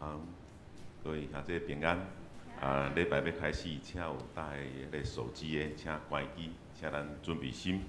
好，各位兄弟平安。啊，禮拜欲開始，請有帶彼个手機的，請關機，請咱準備心。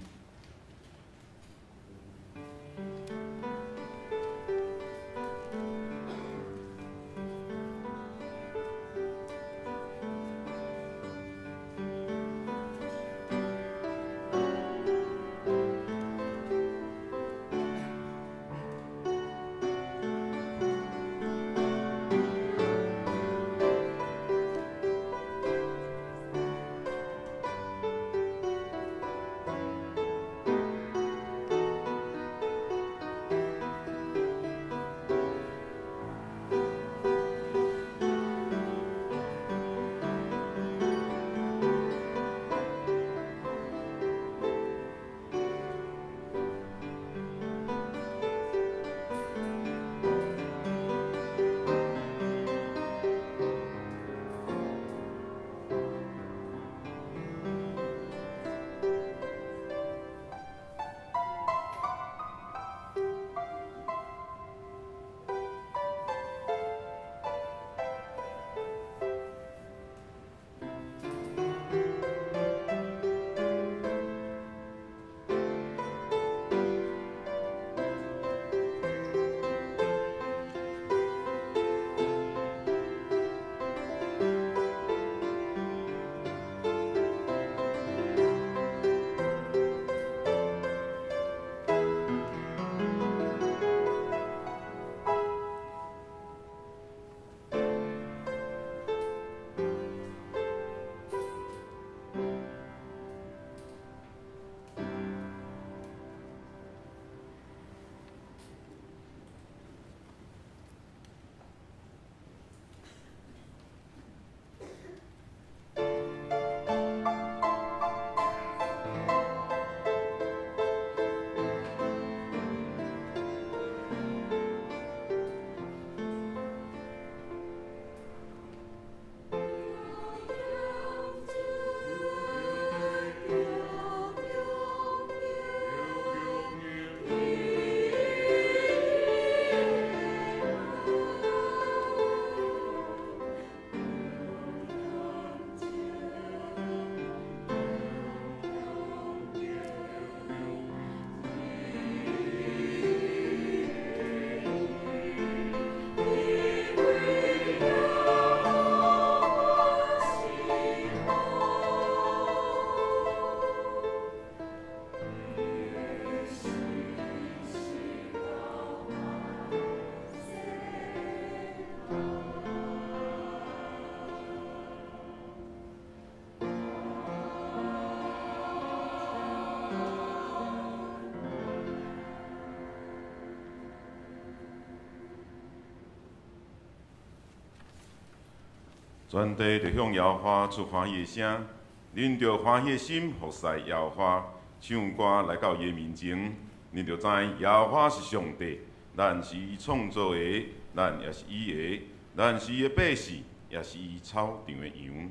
全地就向耶和華出歡喜的聲，恁著歡喜的心服侍耶和華，唱歌來到伊的面前，恁就知耶和華是上帝，咱是伊創造的，咱也是伊的，咱是伊的百姓，也是伊草場的羊。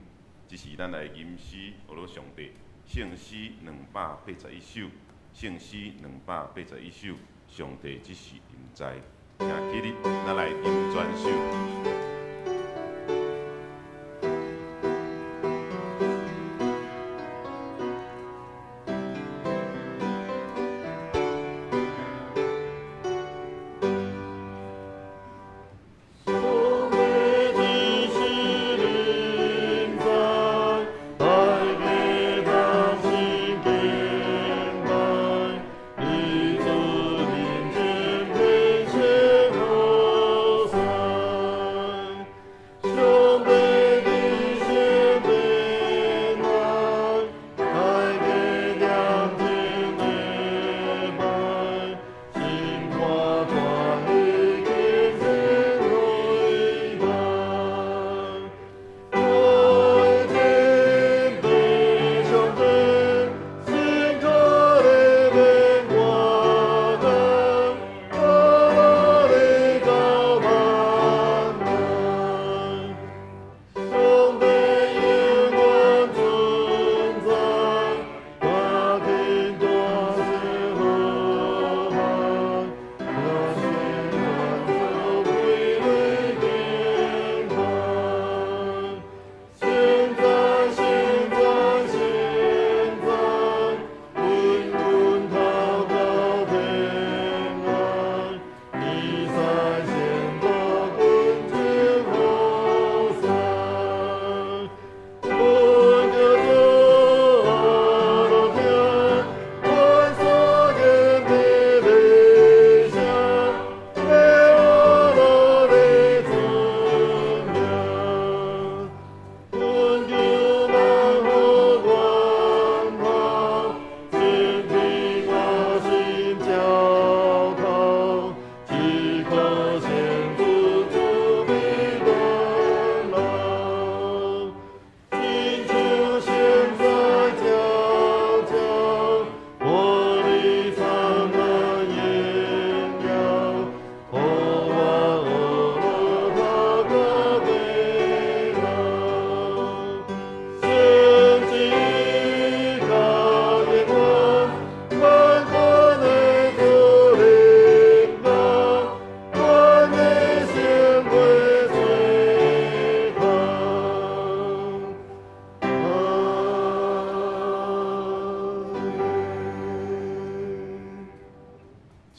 這是咱來吟詩，學了上帝。聖詩281首，聖詩281首，上帝這是臨在，請起立，咱來吟全首。上帝。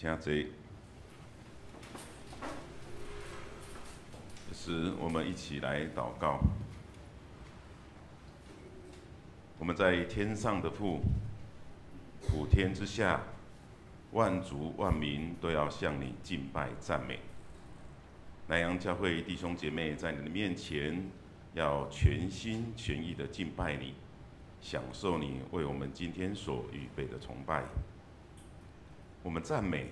請坐。這時，我們一起來禱告。我們在天上的父，普天之下，萬族萬民都要向你敬拜讚美。南陽教會弟兄姐妹在你的面前，要全心全意的敬拜你，享受你為我們今天所預備的崇拜。我們讚美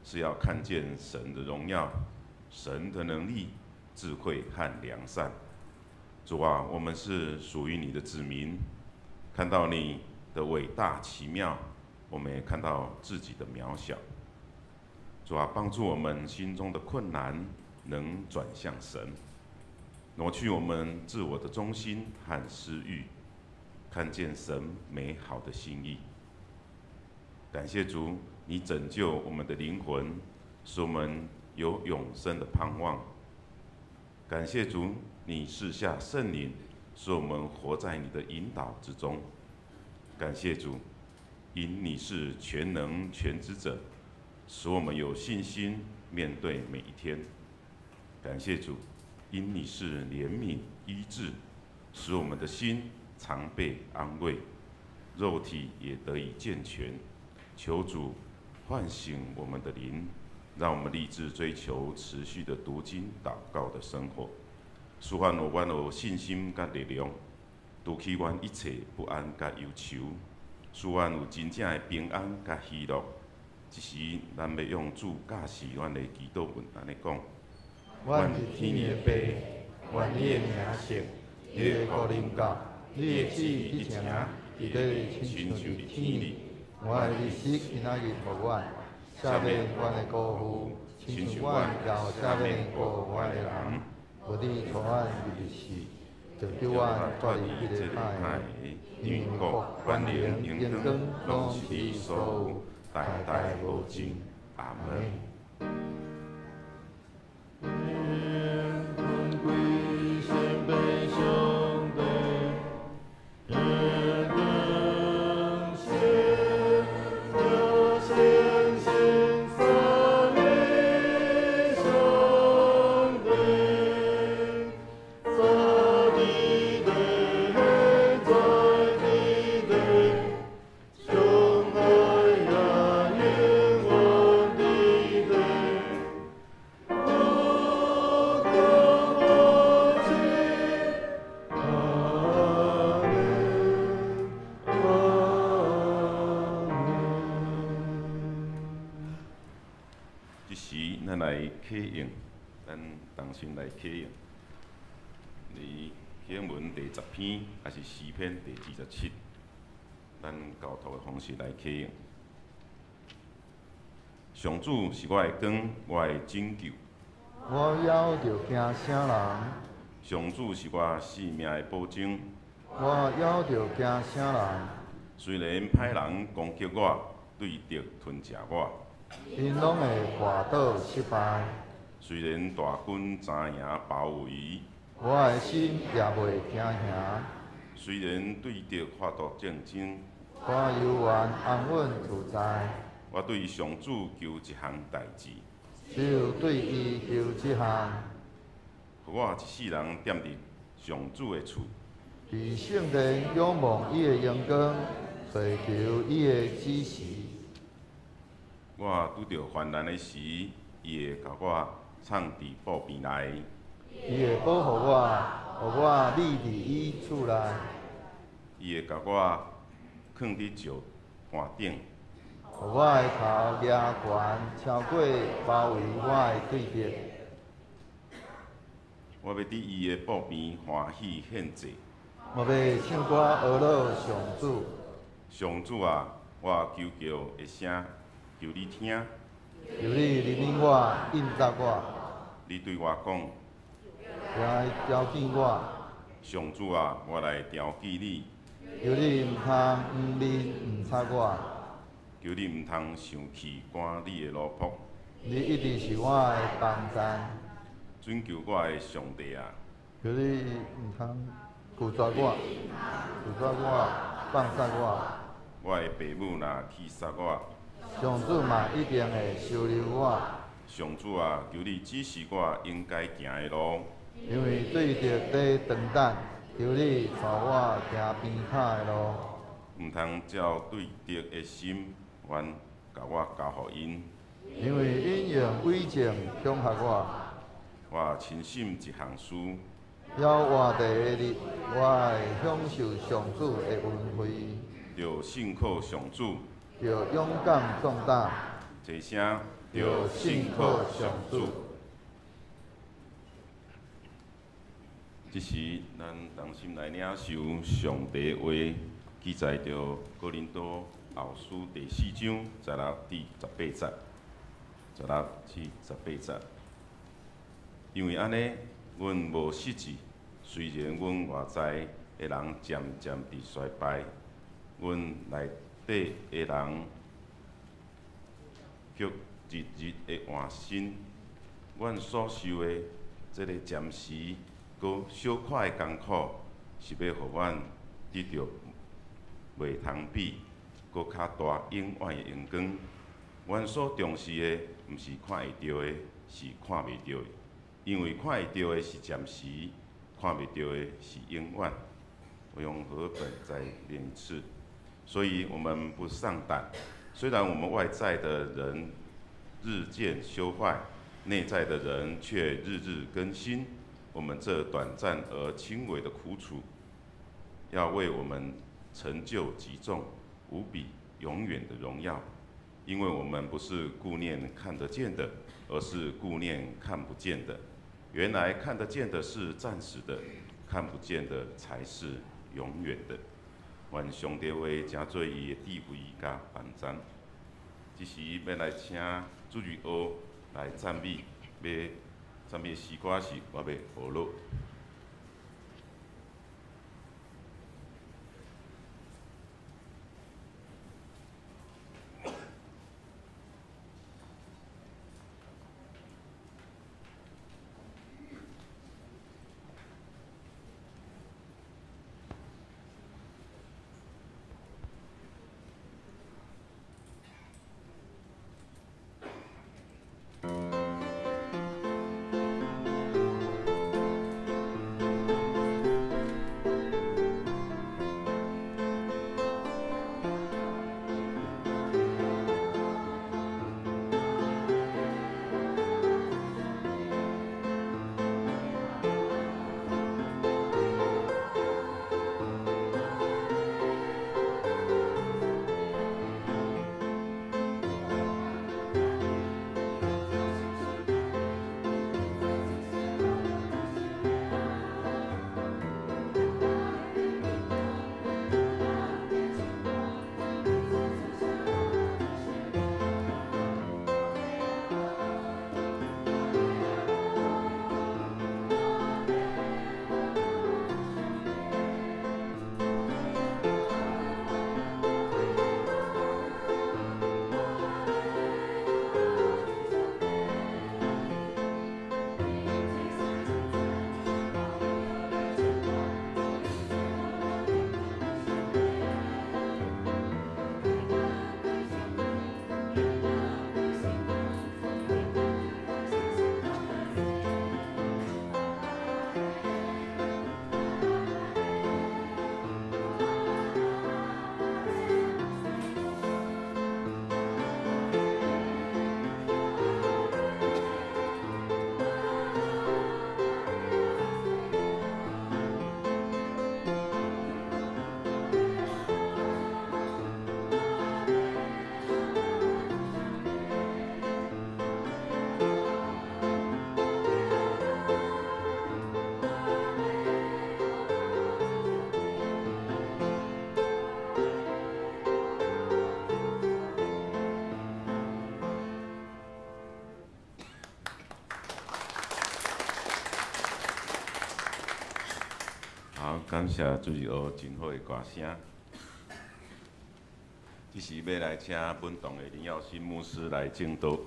是要看見神的榮耀、神的能力、智慧和良善。主啊，我們是屬於你的子民，看到你的偉大奇妙，我們也看到自己的渺小。主啊，幫助我們心中的困難能轉向神，挪去我們自我的中心和私欲，看見神美好的心意。感謝主，你拯救我們的靈魂，使我們有永生的盼望。感謝主，你賜下聖靈，使我們活在你的引導之中。感謝主，因你是全能全知者，使我們有信心面對每一天。感謝主，因你是憐憫醫治，使我們的心常被安慰，肉體也得以健全。求主喚醒我們的靈，讓我們立志追求持續的讀經禱告的生活。賜予阮有信心佮力量，除去阮一切不安佮憂愁，賜阮有真正的平安佮喜樂。這時，咱欲用主教示阮的祈禱文按呢講：阮是天的父，願你的名聖，你的國臨到，你的旨意去成，佇地親像佇天裡。我的日食今仔日予阮，赦免阮的過負，親像阮也赦免過阮的人。無你帶阮入去試，就救阮脫離彼個歹的。因為國、權能、榮光，攏是你所有，代代無盡。阿門。這時，咱來啟用，咱同心來啟用。佇啟應文第10篇，抑是詩篇第27，咱交託的方式來啟用。上主是我的光，我的拯救。我猶著驚啥人？上主是我性命的保證。我猶著驚啥人？雖然歹人攻擊我，對敵吞食我，𪜶攏會跋倒失敗。雖然大軍紮營包圍，我的心也袂驚嚇。雖然對敵發動戰爭，我猶原安穩自在。我對上主求一項代誌，只有對伊求這項。予我一世人踮佇上主的厝，佇聖殿仰望伊的榮光，揣求伊的指示。我拄著患難的時，伊會共我藏佇布棚內。伊會保護我，予我匿佇伊厝內。伊會共我囥佇石盤頂。予我的頭舉懸，超過包圍我的對敵。我欲佇伊的布棚歡喜獻祭。我欲唱歌呵咾上主。上主啊，我求告的聲，求你聽。求你憐憫我，應答我。你對我講，來調記我。上主啊，我來調記你。求你毋通掩面毋插我。求你毋通生氣，趕你的奴僕。你一直是我的幫贊。拯救我的上帝啊！求你毋通拒絕我，拒絕我，放殺我。我的爸母若棄殺我，上主嘛一定會收留我。上主啊，求你指示我應該行的路。因為對敵佇等等，求你帶我行平坦的路。毋通照對敵的心願，共我交予𪜶。因為𪜶用詭計恐嚇我。我深信一項事。猶活著的日，我會享受上主的恩惠。著信靠上主。著勇敢壯膽。齊聲。著信靠上主。這時，咱同心來領受上帝話，記載著哥林多後書第四章16至18節，16至18節。因為按呢，阮無失志，雖然阮外在的人漸漸佇衰敗，阮內底的人卻日日的換新。阮所受的這个暫時閣小可的艱苦，是欲予阮得著袂通比、閣較大永遠的榮光。阮所重視的，毋是看會著的，是看袂著的。因為看會著的是暫時，看袂著的是永遠。我用和本再念一次。所以我們不喪膽，雖然我們外在的人日漸朽壞，內在的人卻日日更新。我們這短暫而輕微的苦楚，要為我們成就極重、無比、永遠的榮耀。因為我們不是顧念看得見的，而是顧念看不見的。原來看得見的是暫時的，看不見的才是永遠的。願上帝話成做伊的智慧佮幫贊。這時欲來請主日學來讚美，欲讚美的詩歌是我欲學樂。好，感謝主日學真好的歌聲。這時欲來請本堂的林耀新牧師來證道，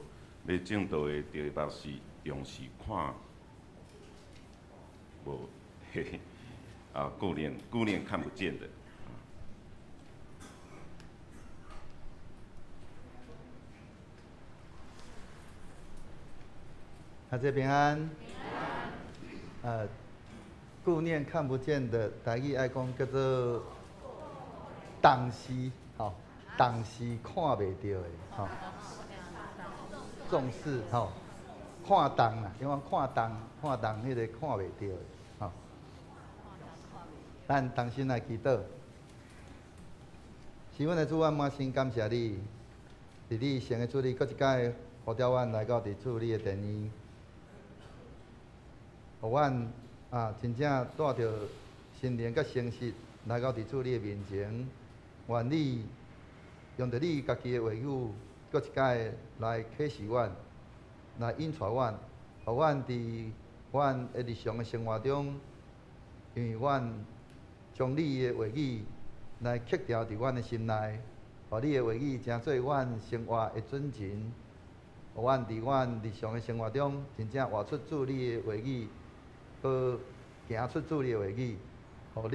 欲證道的題目是重視看無，嘿嘿，啊，顧念顧念看不見的。大家平安。顧念看不見的，台語愛講叫做重視，吼，重視看袂著的，吼，重視，吼，看重啦，因為看重，看重彼個看袂著的，吼。咱同心來祈禱。是阮的主，阮滿心感謝你，佇你聖的主日，閣一擺呼召阮來到佇主你的殿裡，予阮啊真正帶著心靈佮誠實來到佇主你的面前，願你用著你家己的話語，閣一擺來啟示阮，來引帶阮，予阮佇阮的日常的生活中，因為阮將你的話語來刻牢佇阮的心內，予你的話語成做阮生活的準繩，予阮佇阮日常的生活中，真正活出主你的話語，閣行出主你的話語，予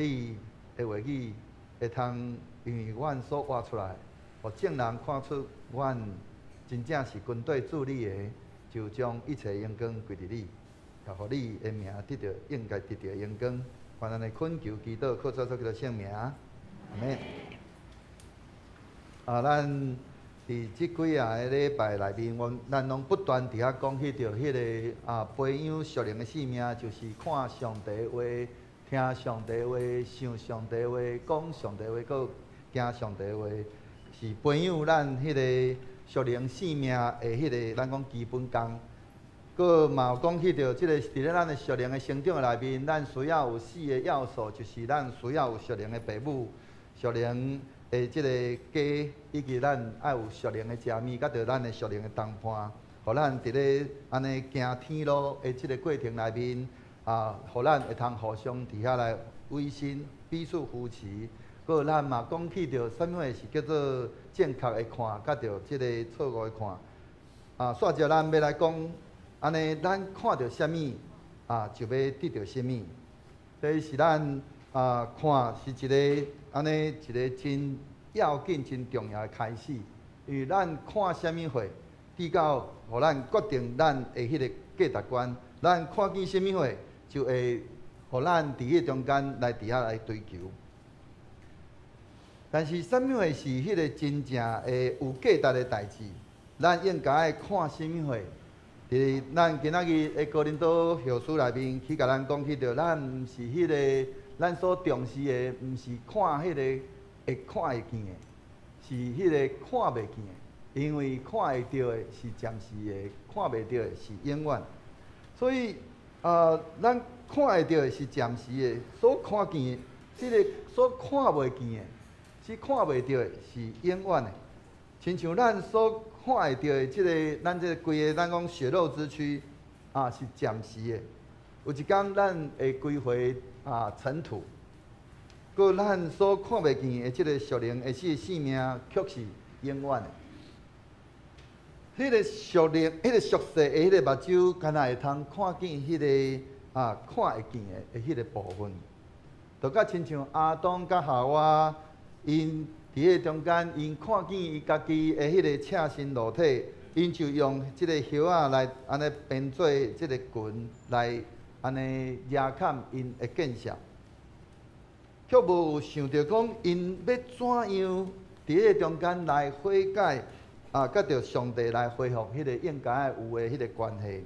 你的話語會通因為阮所活出來，予眾人看出阮真正是跟綴主你的，就將一切榮光歸佇你，也予你的名得著應該得著榮光。願咱的懇求祈禱，靠主耶穌基督聖名，阿們。啊，咱佇這幾仔个禮拜內面，阮咱攏不斷佇遐講起著彼个啊，培養屬靈的生命，就是看上帝話、聽上帝話、想上帝話、講上帝話，閣行上帝話，是培養咱彼個屬靈生命的彼個咱講基本功。閣嘛有講起著這个佇咧咱的屬靈的成長內面，咱需要有四個要素，就是咱需要有屬靈的爸母、屬靈的這個家，以及咱愛有屬靈的食物，佮著咱的屬靈的同伴，予咱佇咧按呢行天路的這個過程內面，啊，予咱會通互相佇遐來維繫、彼此扶持。閣咱嘛講起著啥物貨是叫做正確的看，佮著這個錯誤的看。啊，煞著咱欲來講，按呢，咱看著啥物，啊，就欲得著啥物。這是咱啊看是一个按呢一个真要緊、真重要的開始。因為咱看啥物貨，直到予咱決定咱的彼个價值觀。咱看見啥物貨，就會予咱佇彼個中間來佇遐來追求。但是啥物貨是彼个真正的有價值的代誌？咱應該愛看啥物貨？佇咱今仔日的哥林多後書內面，去共咱講起著，咱毋是彼个咱所重視的，毋是看彼个會看會見的，是彼个看袂見的。因為看會著的是暫時的，看袂著的是永遠。所以，咱看會著的是暫時的，所看見的，這个所看袂見的，是看袂著的，是永遠的。親像咱所看會著的這个，咱這個規个，咱講血肉之軀啊，是暫時的。有一工咱會歸回啊塵土。閣咱所看袂見的這个屬靈的這個生命，卻是永遠的。彼个屬靈、彼个屬世的彼个目睭，敢若會通看見彼个啊看會見的彼个部分，就佮親像亞當佮夏娃，𪜶佇彼个中間，𪜶看見伊家己的彼个赤身露體，𪜶就用這个葉仔來按呢編做這个裙來按呢遮蓋𪜶的見識，卻無想著講𪜶欲怎樣佇彼个中間來悔改。啊，佮著上帝來恢復彼個應該有的彼個關係。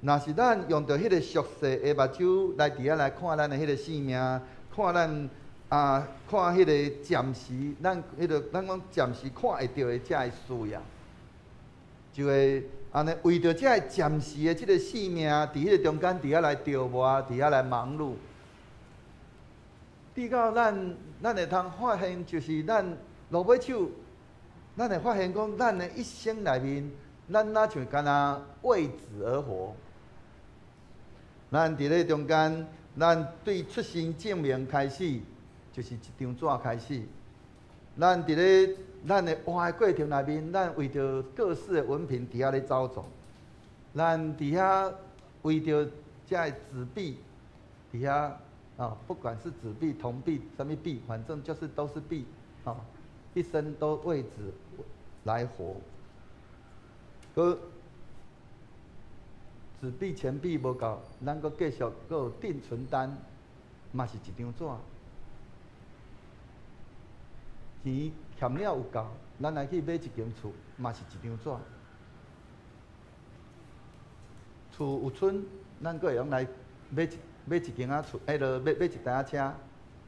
若是咱用著彼個屬世的目睭來佇遐來看咱的彼個生命，看咱啊，看彼個暫時，咱彼個咱講暫時看會著的這个需要，就會按呢為著這个暫時的這个生命，佇彼個中間佇遐來著魔，佇遐來忙碌，直到咱會通發現，就是咱落尾手。咱會發現講，咱的一生內面，咱若像敢若為紙而活。咱佇咧中間，咱對出生證明開始，就是一張紙開始。咱佇咧咱的活的過程內面，咱為著各式的文憑佇遐咧走轉。咱佇遐為著這个紙幣，佇遐啊，不管是紙幣、銅幣、啥物幣，反正就是都是幣，啊。一生都為紙來活，閣纸币、钱币無夠，咱閣繼續閣有定存單，嘛是一張紙。錢欠了有夠，咱來去買一間厝，嘛是一張紙。厝有剩，咱閣會用來買一間仔厝，彼落買一台仔車，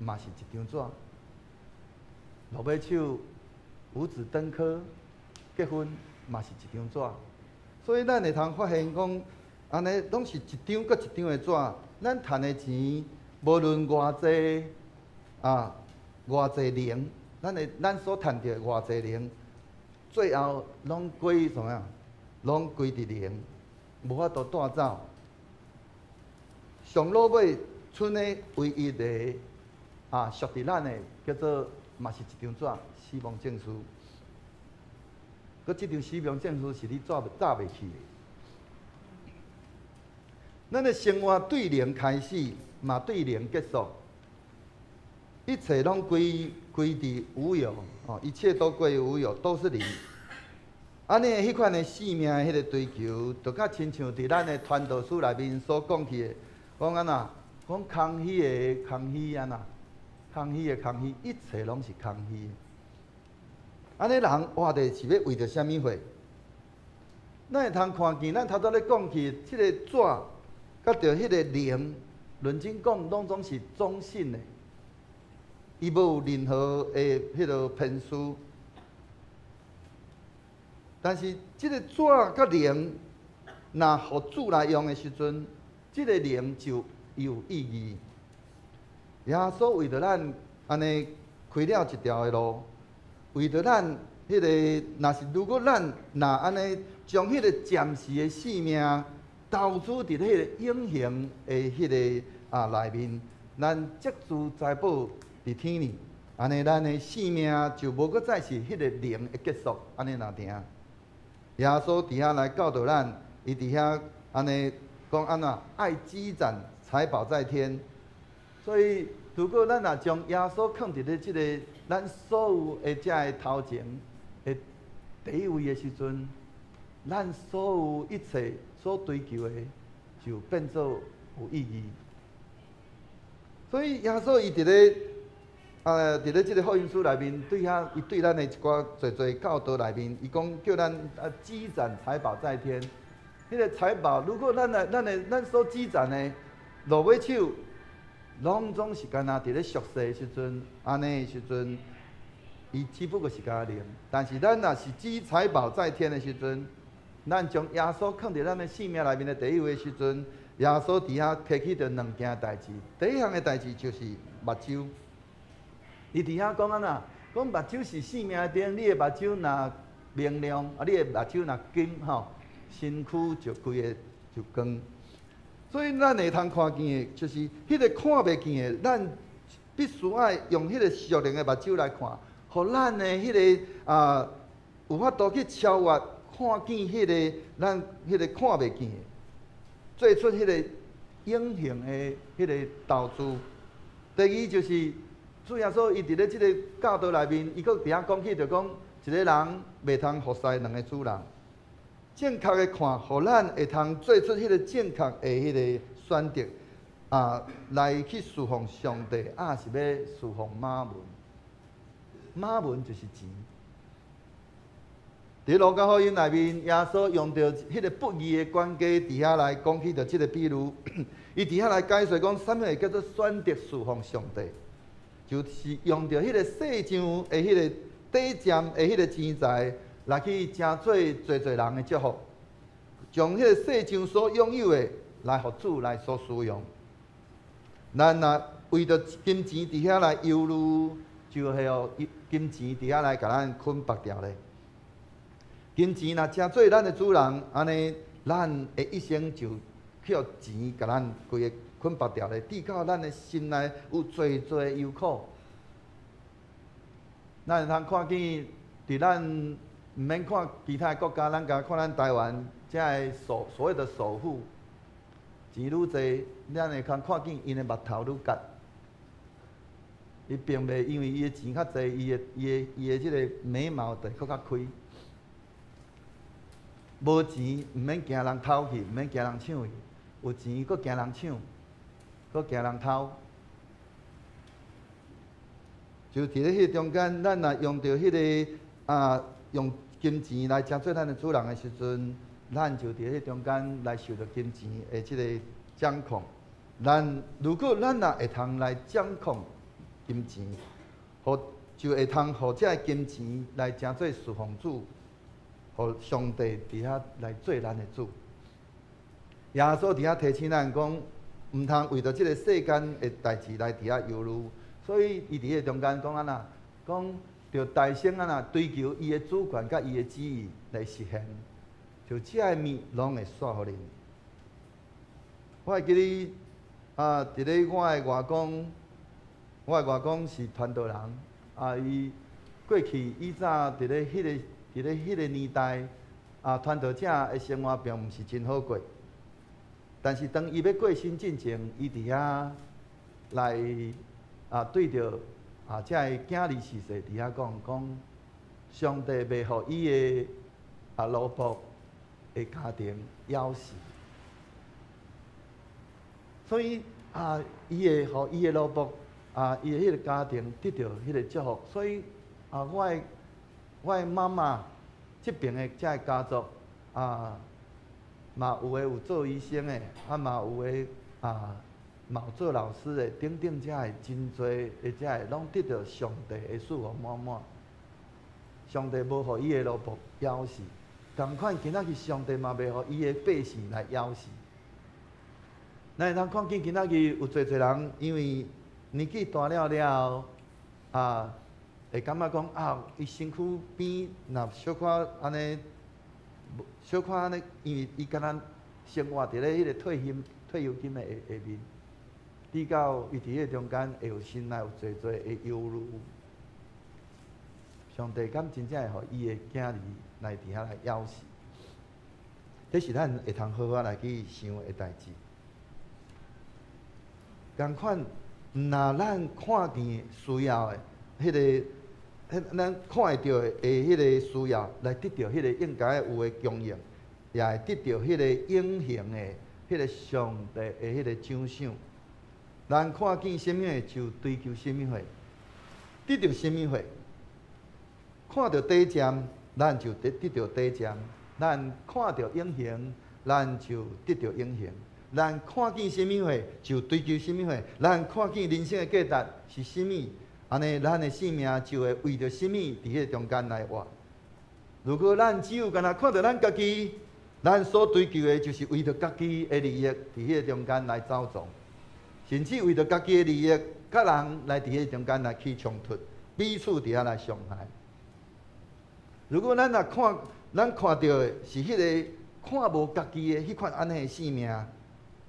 嘛是一張紙。落尾手五子登科，結婚嘛是一張紙。所以咱會通發現講，按呢攏是一張閣一張的紙。咱趁的錢，無論偌濟啊，偌濟零，咱所趁著偌濟零，最後攏歸啥啊？攏歸佇零，無法度帶走。上落尾賰的唯一的啊，屬佇咱的叫做嘛是一張紙，死亡證書。閣這張死亡證書是你帶袂去的。咱的生活對零開始，嘛對零結束，一切攏歸佇無有，哦，一切都歸無有，都是零。按呢，彼款的生命的彼个追求，就較親像佇咱的傳道書內面所講起的，講按怎，講空虛的空虛按怎，空虛的空虛，一切攏是空虛。按呢人活著是欲為著啥物貨？咱會通看見，咱頭拄咧講起，這个紙佮著彼个靈，論真講，攏總是中性的，伊無有任何的彼个偏私。但是這个紙佮靈，若予主來用的時陣，這个靈就有意義。耶穌為著咱按呢開了一條的路，為著咱彼个，若是如果咱若按呢將彼个暫時的性命投資佇彼个永恆的彼个內面，咱積聚財寶佇天裡，按呢咱的性命就無閣再是彼个靈的結束，按呢若定。耶穌佇遐來教導咱，伊佇遐按呢講按怎愛積攢財寶在天。所以，如果咱若將耶穌囥佇咧這个咱所有的這个頭前的第一位的時陣，咱所有一切所追求的就變做有意義。所以耶穌伊佇咧佇咧這个福音書內面，對遐伊對咱的一寡濟濟教導內面，伊講叫咱積攢財寶在天。彼个財寶，如果咱來咱的咱所積攢的落尾手，攏總是干焦佇咧俗世的時陣，按呢的時陣，伊只不過是干焦零。但是咱若是積財寶在天的時陣，咱將耶穌囥佇咱的生命內面的第一位的時陣，耶穌佇遐提起著兩件代誌。第一項的代誌就是目睭。伊佇遐講按怎？講目睭是生命的燈，你的目睭若明亮，啊，你的目睭若金吼，身軀就規个就光。所以咱會通看見的，就是彼個看袂見的，咱必須愛用彼個屬靈的目睭來看，予咱的彼个有法度去超越看見彼个咱彼个看袂見的，做出彼个永恆的彼个投資。第二就是主耶穌伊佇咧這个教導內面，伊閣佇遐講起，就講一个人袂通服侍兩个主人。正確的看，予咱會通做出彼个正確的彼个選擇，來去侍奉上帝，抑是欲侍奉瑪門。瑪門就是錢。佇路加福音內面，耶穌用著彼个不義的管家佇遐來講起著這个比喻，伊佇遐來解釋講，啥物會叫做選擇侍奉上帝，就是用著彼个世上的彼个短暫的彼个錢財，來去成做濟濟人的祝福，將彼个世上所擁有的來予主來所使用。咱若為著金錢佇遐來憂慮，就會予金錢佇遐來共咱捆縛牢咧。金錢若成做咱的主人，按呢，咱的一生就去予錢共咱規个捆縛牢咧，直到咱的心內有濟濟憂苦。咱會通看見，佇咱毋免看其他的國家，咱共看咱台灣，遮个所謂的首富，錢愈濟，咱會通看見𪜶的目頭愈結。伊並袂因為伊的錢較濟，伊的這个眉毛就閣較開。無錢毋免驚人偷去，毋免驚人搶去；有錢閣驚人搶，閣驚人偷。就佇咧彼個中間，咱若用著彼個啊，用金錢來成做咱的主人的時陣，咱就佇彼個中間來受著金錢的這个掌控。咱如果咱若會通來掌控金錢，予就會通予這个金錢來成做侍奉主，予上帝佇遐來做咱的主。耶穌佇遐提醒咱講，毋通為著這个世間的代誌來佇遐憂慮。所以伊佇彼個中間講按怎，講著大聲按怎追求伊的主權佮伊的旨意來實現，就這个物攏會煞予恁。我會記得啊，佇咧我的外公，我的外公是傳道人，啊，伊過去以早佇咧彼個年代，啊，傳道者的生活並毋是真好過。但是當伊欲過身進前，伊佇遐來啊，對著啊，這个囝兒逝世佇遐講講，上帝袂予伊的啊奴僕的家庭枵死，所以啊，伊會予伊的奴僕啊，伊的彼个家庭得著彼个祝福。所以啊，我的媽媽這爿的這个家族啊，嘛有的有做醫生的，啊嘛有的啊。嘛有做老師的，等等，遮个真濟的遮个，攏得著上帝的賜福滿滿。上帝無予伊的奴僕枵死，仝款今仔日上帝嘛袂予伊的百姓來枵死。咱會通看見今仔日有濟濟人，因為年紀大了了後，啊，會感覺講啊，伊身軀邊若小可按呢，小可按呢，因為伊敢若生活佇咧彼个退休金的下下面。比較伊佇彼個中間會有心內有濟濟的憂慮，上帝敢真正會予伊的囝兒來佇遐來枵死？這是咱會通好好來去想的代誌。仝款，若咱看見需要的，彼个，彼咱看會著的彼个需要，來得著彼個應該有的供應，也會得著彼個永恆的彼个上帝的彼个獎賞。咱看見啥物貨就追求啥物貨，得著啥物貨。看著短暫，咱就得著短暫；咱看著永恆，咱就得著永恆。咱看見啥物貨就追求啥物貨，咱看見人生的價值是啥物，按呢，咱的生命就會為著啥物佇彼個中間來活。如果咱只有干焦看著咱家己，咱所追求的就是為著家己的利益，佇彼個中間來走傱。甚至為著家己的利益，佮人來佇彼個中間來起衝突，彼此佇遐來傷害。如果咱若看，咱看著的是彼个看無家己的彼款按呢的生命，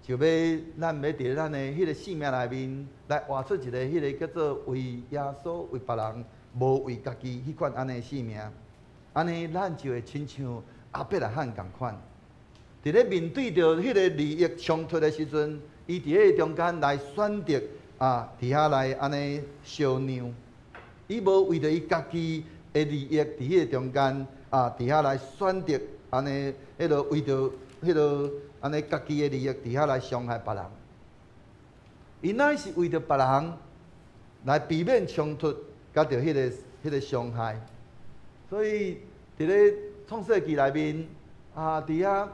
就欲咱欲佇咱的彼个生命內面來活出一个彼个叫做為耶穌為別人，無為家己彼款按呢的生命，按呢咱就會親像亞伯拉罕仝款，佇咧面對著彼个利益衝突的時陣，伊佇彼個中間來選擇啊，佇遐來按呢相讓，伊無為著伊家己的利益佇彼個中間啊，佇遐來選擇按呢，彼个為著彼个按呢家己的利益佇遐來傷害別人。伊乃是為著別人來避免衝突，佮著彼個傷害。所以佇咧創世記內面啊，佇遐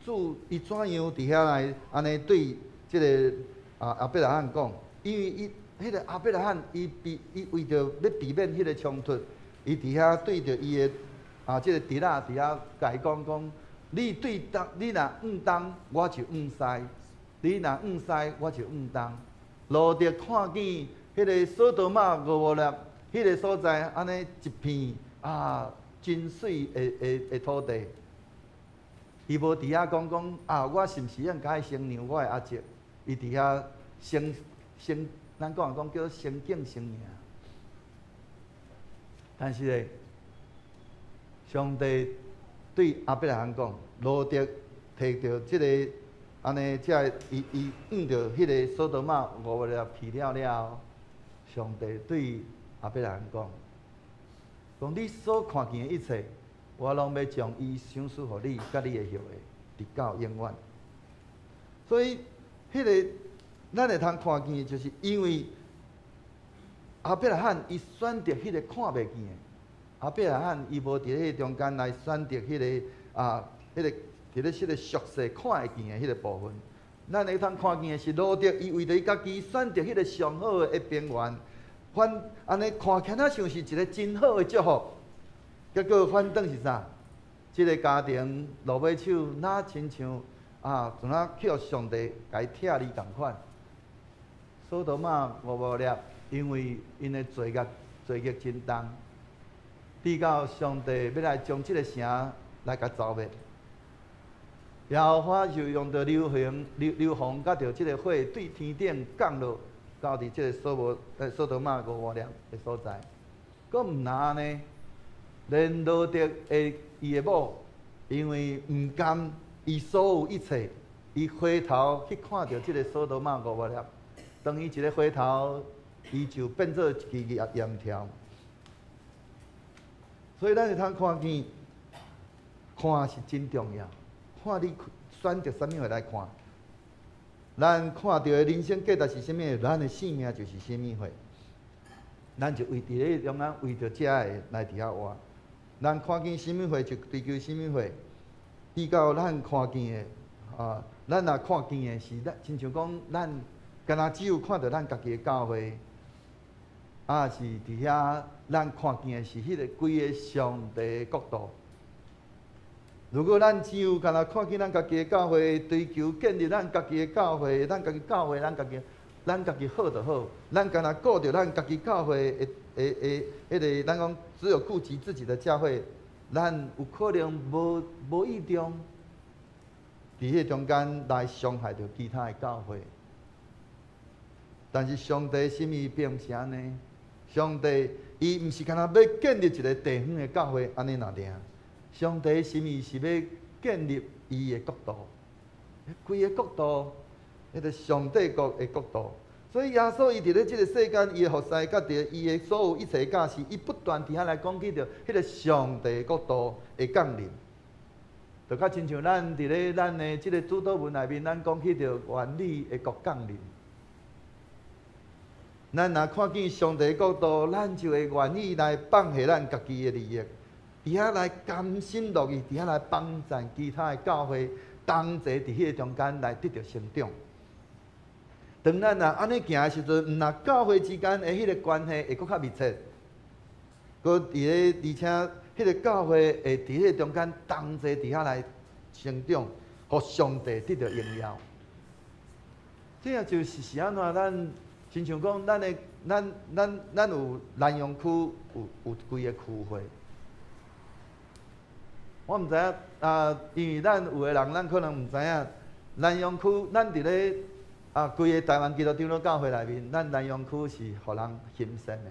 主伊怎樣佇遐來按呢對這个啊亞伯拉罕講，因為伊彼个亞伯拉罕伊避伊為著欲避免彼个衝突，伊佇遐對著伊的啊這个侄仔佇遐共伊講講，你對東，你若向東，我就向西；你若向西，我就向東。羅得看見彼个索多瑪蛾摩拉彼个所在，按呢一片啊真媠的土地。伊無佇遐講講啊，我是毋是應該先讓我的阿叔？伊佇遐先先，咱講講叫先見先贏。但是咧，上帝對亞伯拉罕講，羅得提著這个按呢，這个伊伊向著彼个索多瑪蛾摩拉去了了後，上帝對亞伯拉罕講，講你所看見的一切，我攏欲將伊賞賜予你，佮你的後裔，直到永遠。所以，彼個咱會通看見，就是因為亞伯拉罕伊選擇彼個看袂見的。亞伯拉罕伊無佇彼個中間來選擇彼個啊，彼個佇咧彼個俗世看會見的彼個部分。咱會通看見的是羅得，伊為著伊家己選擇彼個上好的平原，反按呢看起來像是一個真好的祝福，結果反轉是啥？這個家庭落尾手，若親像啊，像若去予上帝共伊拆離仝款。所多瑪蛾摩拉，因為𪜶的罪孽罪孽真重，直到上帝欲來將這個城來共蹂滅。耶和華就用著硫磺、硫硫磺佮著這個火對天頂降落到佇這個所摩所多瑪蛾摩拉的所在。閣毋若按呢，連羅得的伊的某，因為毋甘伊所有一切，伊回頭去看著這個所多瑪蛾摩拉，當伊一个回頭，伊就變做一支鹽鹽條。所以咱會通看見，看是真重要。看你選擇啥物貨來看，咱看著的人生價值是啥物？咱的性命就是啥物貨。咱就為佇咧中間為著遮个來佇遐活。咱看見啥物貨就追求啥物貨，直到咱看見的啊，咱若看見的是咱親像講，咱敢若只有看著咱家己的教會，啊是佇遐咱看見的是彼个規个上帝的國度。如果咱只有干焦看見咱家己的教會，追求建立咱家己的教會，咱家己教會，咱家己，咱家己好就好，咱干焦顧著咱家己教會的的的彼个，咱講只有顧及自己的教會，咱有可能無無意中，佇彼个中間來傷害著其他的教會。但是上帝心意並毋是按呢，上帝伊毋是干焦欲建立一个地方的教會，按呢爾爾。上帝心意是欲建立伊的國度，規个國度，彼个上帝國的國度。所以耶穌伊佇咧這个世間，伊的服侍，佮著伊的所有一切教示，伊不斷佇遐來講起著彼个上帝國度的降臨。就較親像咱佇咧咱的這个主禱文內面，咱講起著願你的國降臨。咱若看見上帝國度，咱就會願意來放下咱家己的利益。佇遐來甘心樂意，佇遐來幫贊其他的教會，同齊佇彼个中間來得著成長。當咱若按呢行的時陣，毋若教會之間的彼个關係會閣較密切，閣佇咧，而且彼个教會會佇彼个中間同齊佇遐來成長，予上帝得著榮耀。這也就是是按怎咱親像講，咱的咱咱咱有南陽區有有幾个區會。我毋知影啊，因為咱有的人，咱可能毋知影南陽區，咱佇咧啊，規个台灣基督長老教會內面，咱南陽區是予人欣羨的。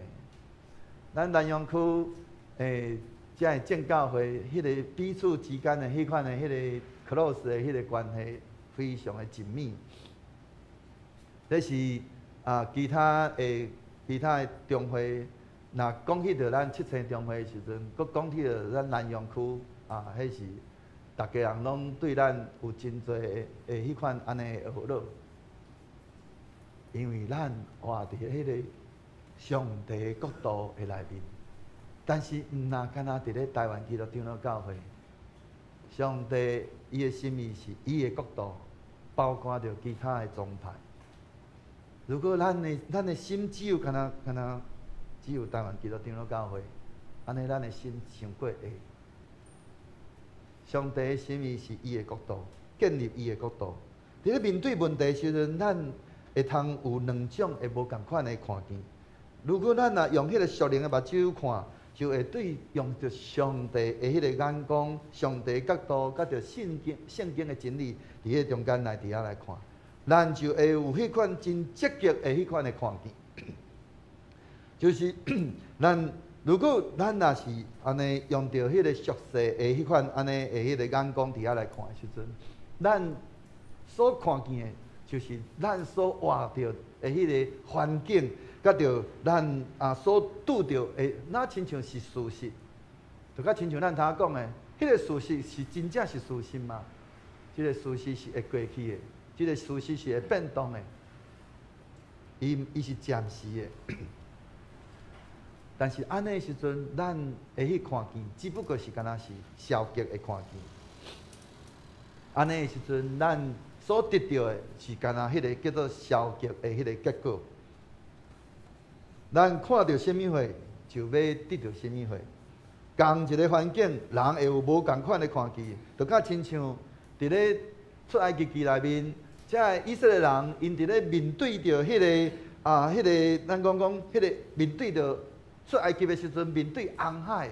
咱南陽區遮个正教會，彼个彼此之間的彼款的彼个 close 的彼个關係，非常的緊密。這是啊，其他的其他的中會，若講起著咱七星中會的時陣，閣講起著咱南陽區。啊，彼是逐家人攏對咱有真濟的的彼款按呢學樂，因為咱活佇彼个上帝國度的內面，但是毋若干焦佇咧台灣基督長老教會，上帝伊的心意是伊的國度，包括著其他的宗派。如果咱的咱的心只有干焦干焦只有台灣基督長老教會，按呢咱的心傷過狹。上帝的心意是伊的國度，建立伊的國度。佇咧面對問題時陣，咱會通有兩種會無仝款的看見。如果咱若用彼个屬靈的目睭看，就會對用著上帝的彼个眼光、上帝角度，佮著聖經聖經的真理，佇彼个中間來佇遐來看，咱就會有彼款真積極的彼款的看見。就是咱。如果咱若是按呢用著彼个俗世的彼款按呢的彼个眼光佇遐來看的時陣，咱所看見的，就是咱所活著的彼个環境，佮著咱啊所拄著的，若親像是事實。就較親像咱頭講的，彼個事實是真正是事實嗎？這個事實是會過去的，這個事實是會變動的，伊是暫時的。但是按呢時陣，咱會去看見，只不過是敢若是消極的看見。按呢時陣，咱所得著的是敢若彼個叫做消極的彼個結果。咱看著啥物貨，就欲得著啥物貨。仝一个環境，人會有無仝款的看見，就敢親像佇咧出埃及記內面，這个以色列人𪜶佇咧面對著彼个啊，彼个咱講講，彼个面對著出埃及的時陣，面對紅海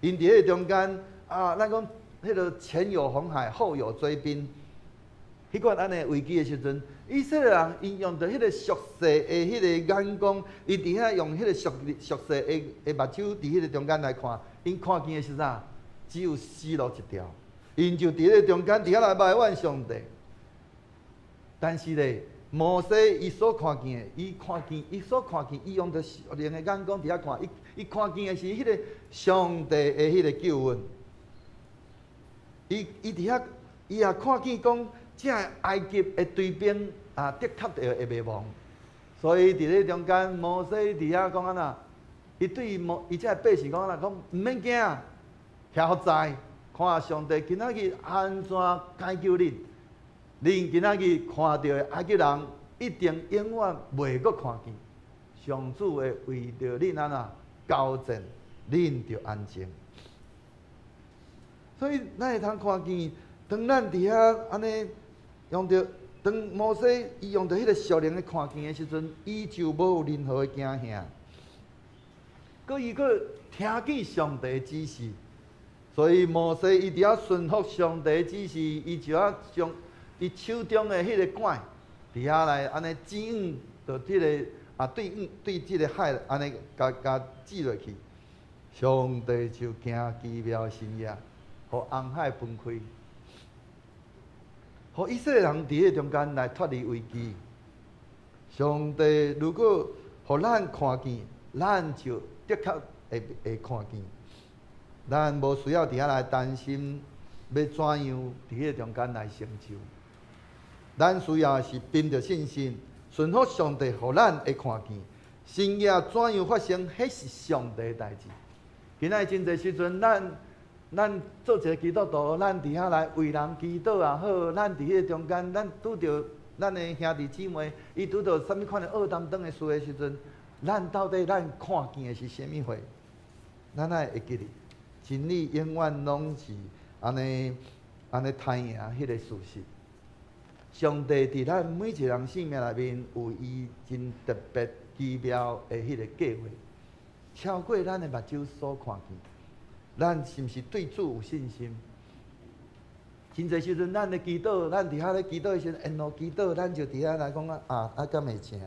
，𪜶佇彼個中間啊，咱講彼个前有紅海，後有追兵，彼款按呢危機的時陣，以色列人𪜶用著彼个屬世的彼个眼光，伊佇遐用彼个屬世的目睭佇彼个中間來看，𪜶看見的是啥？只有死路一條，𪜶就佇彼個中間佇遐來埋怨上帝。但是咧，摩西伊所看見的，伊看見，伊所看見，伊用著屬靈的眼光佇遐看，伊看見的是彼個上帝的彼個救恩。伊佇遐，伊也看見講，這个埃及的追兵啊，的確會滅亡。所以佇咧中間，摩西佇遐講按怎？伊對伊這个百姓講按怎？講毋免驚，徛予在，看上帝今仔日按怎解救恁。恁今仔日看著的埃及人，一定永遠袂閣看見。上主會為著恁按怎交戰，恁就安靜。所以咱會通看見，當咱佇遐按呢用著，當摩西伊用著彼个屬靈的看見的時陣，伊就無任何的驚嚇。閣伊閣聽見上帝指示，所以摩西伊佇遐順服上帝指示，伊就啊將伊手中的彼個拐，佇遐來按呢指向，就這个啊對向對這个海按呢共共指落去，上帝就行奇妙神蹟，予紅海分開，予以色列人佇彼個中間來脫離危機。上帝如果予咱看見，咱就的確會看見，咱無需要佇遐來擔心欲怎樣佇彼個中間來成就。咱需要的是憑著信心，順服上帝，予咱會看見神蹟怎樣發生，彼是上帝的代誌。今仔日真濟時陣，咱做一个基督徒，咱佇遐來為人祈禱也好，咱佇彼個中間，咱拄著咱的兄弟姊妹，伊拄著啥物款的惡擔當的事的時陣，咱到底咱看見的是啥物貨？咱愛會記得，真理永遠攏是按呢按呢刣贏彼個事實。上帝佇咱每一個人生命內面有伊真特別奇妙的彼個計劃，超過咱的目睭所看見。咱是毋是對主有信心？真濟時陣，咱咧祈禱，咱佇遐咧祈禱的時陣，沿路祈禱，咱就佇遐來講啊，啊，敢會成？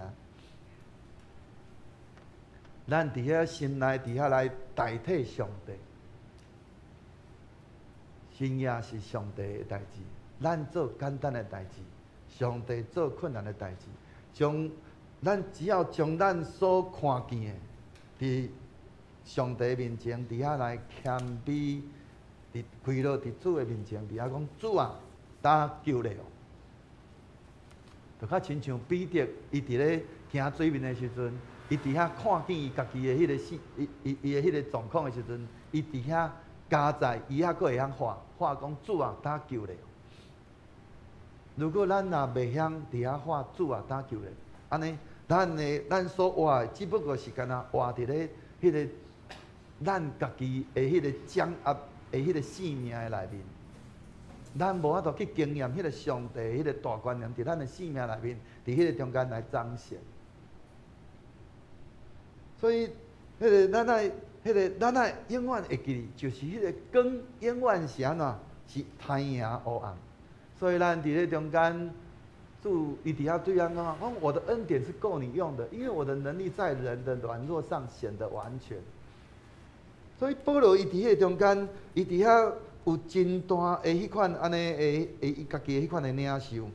咱佇遐心內佇遐來代替上帝，神蹟是上帝的代誌，咱做簡單的代誌，上帝做困難的代誌。將咱只要將咱所看見的，佇上帝面前佇遐來謙卑，佇跪落佇主的面前，佇遐講主啊，打求你哦。就較親像彼得，伊佇咧行水面的時陣，伊佇遐看見伊家己的彼个死，伊伊伊的彼个狀況的時陣，伊佇遐加在，伊猶閣會曉喊喊講主啊，打求你。如果咱若袂曉佇遐喊主啊，打求你，按呢，咱的咱所活的只不過是敢若活佇咧彼个咱家己的彼个掌握的彼个性命的內面，咱無法度去經驗彼个上帝彼个大權能佇咱的性命內面，佇彼个中間來彰顯。所以，彼个咱愛，彼个咱愛永遠會記得，就是彼个光永遠是按怎，是刣贏黑暗。所以咱佇咧中間，主伊佇遐對咱講，講我的恩典是夠你用的，因為我的能力在人的軟弱上顯得完全。所以保羅伊佇彼個中間，伊佇遐有真大的彼款按呢的，伊家己的彼款的領受。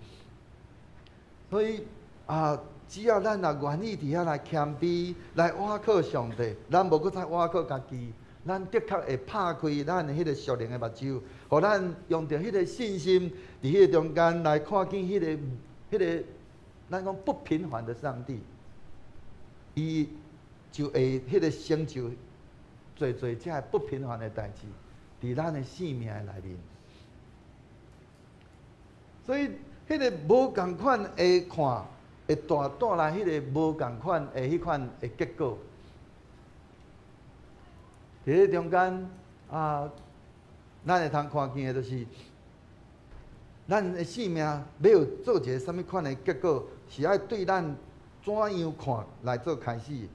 所以啊，只要咱若願意佇遐來謙卑，來倚靠上帝，咱無閣再倚靠家己，咱的確會拍開咱的彼个屬靈的目睭，予咱用著彼个信心，佇彼个中間來看見彼個咱講不平凡的上帝，伊就會彼个成就濟濟這个不平凡的代誌，佇咱的生命的內面。所以，彼个無仝款的看，會帶來彼个無仝款的彼款的結果。佇咧中間啊，咱會通看見的就是，咱的生命欲有做一个啥物款的結果，是愛對咱怎樣看來做開始。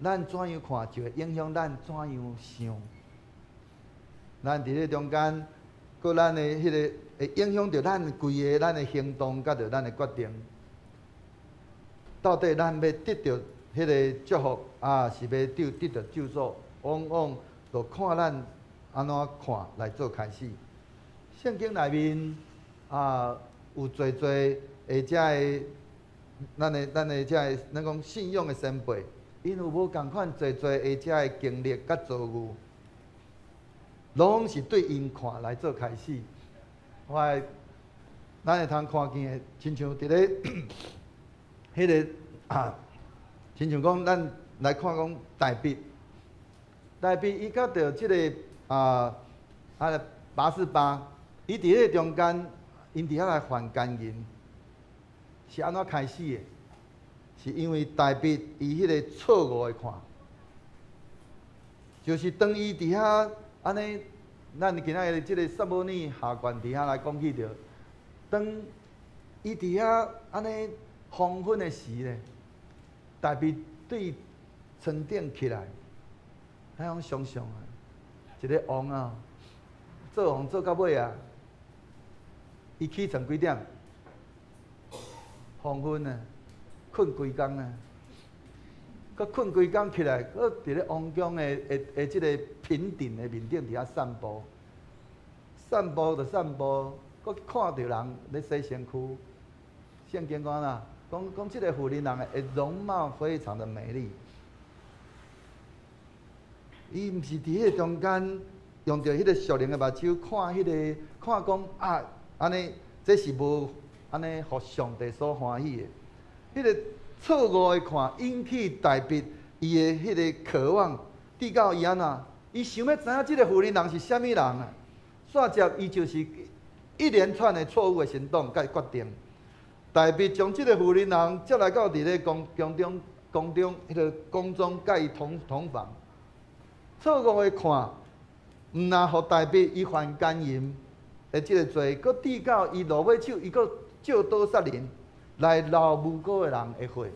咱怎樣看，就會影響咱怎樣想。咱佇咧中間，閣咱的彼个會影響著咱規个咱的行動，佮著咱的決定。到底咱欲得著彼个祝福，啊，是欲得著咒詛？往往就看咱按怎看來做開始。聖經內面啊，有濟濟的這个咱的這个咱講信仰的先輩，𪜶有無仝款濟濟的這个經歷佮遭遇，攏是對𪜶看來做開始。我會咱會通看見的，親像佇咧彼个啊，親像講咱來看講大衛。大衛伊佮著這个拔示巴，伊佇彼个中間，𪜶佇遐來犯姦淫，是按怎開始的？是因為大衛伊彼個錯誤的看，就是當伊佇遐按呢，咱今仔日這个撒母耳下卷佇遐來講起著，當伊佇遐按呢黃昏的時咧，大衛對床頂起來。咱講想像啊，一个王啊，做王做到尾啊，伊起床幾點？黃昏啊，睏規工啊，閣睏規工起來，閣佇咧王宮的這个平頂的面頂佇遐散步，散步就散步，閣看著人咧洗身軀。聖經講啦，講講這个婦人人的容貌非常的美麗。伊毋是佇彼个中間用著彼个屬靈的目睭看彼个，看講啊，按呢，這是無按呢，予上帝所歡喜的。彼个錯誤的看，引起大衛伊的彼个渴望，直到伊按怎？伊想欲知影這个婦人人是啥物人啊？煞接伊就是一連串的錯誤的行動佮決定。大衛將這个婦人人接來到佇咧宮宮中宮中彼个宮中，佮伊同房。錯誤的看，毋但予大衛伊犯姦淫的這个罪，閣直到伊落尾手，伊閣借刀殺人，來流無辜的人的血，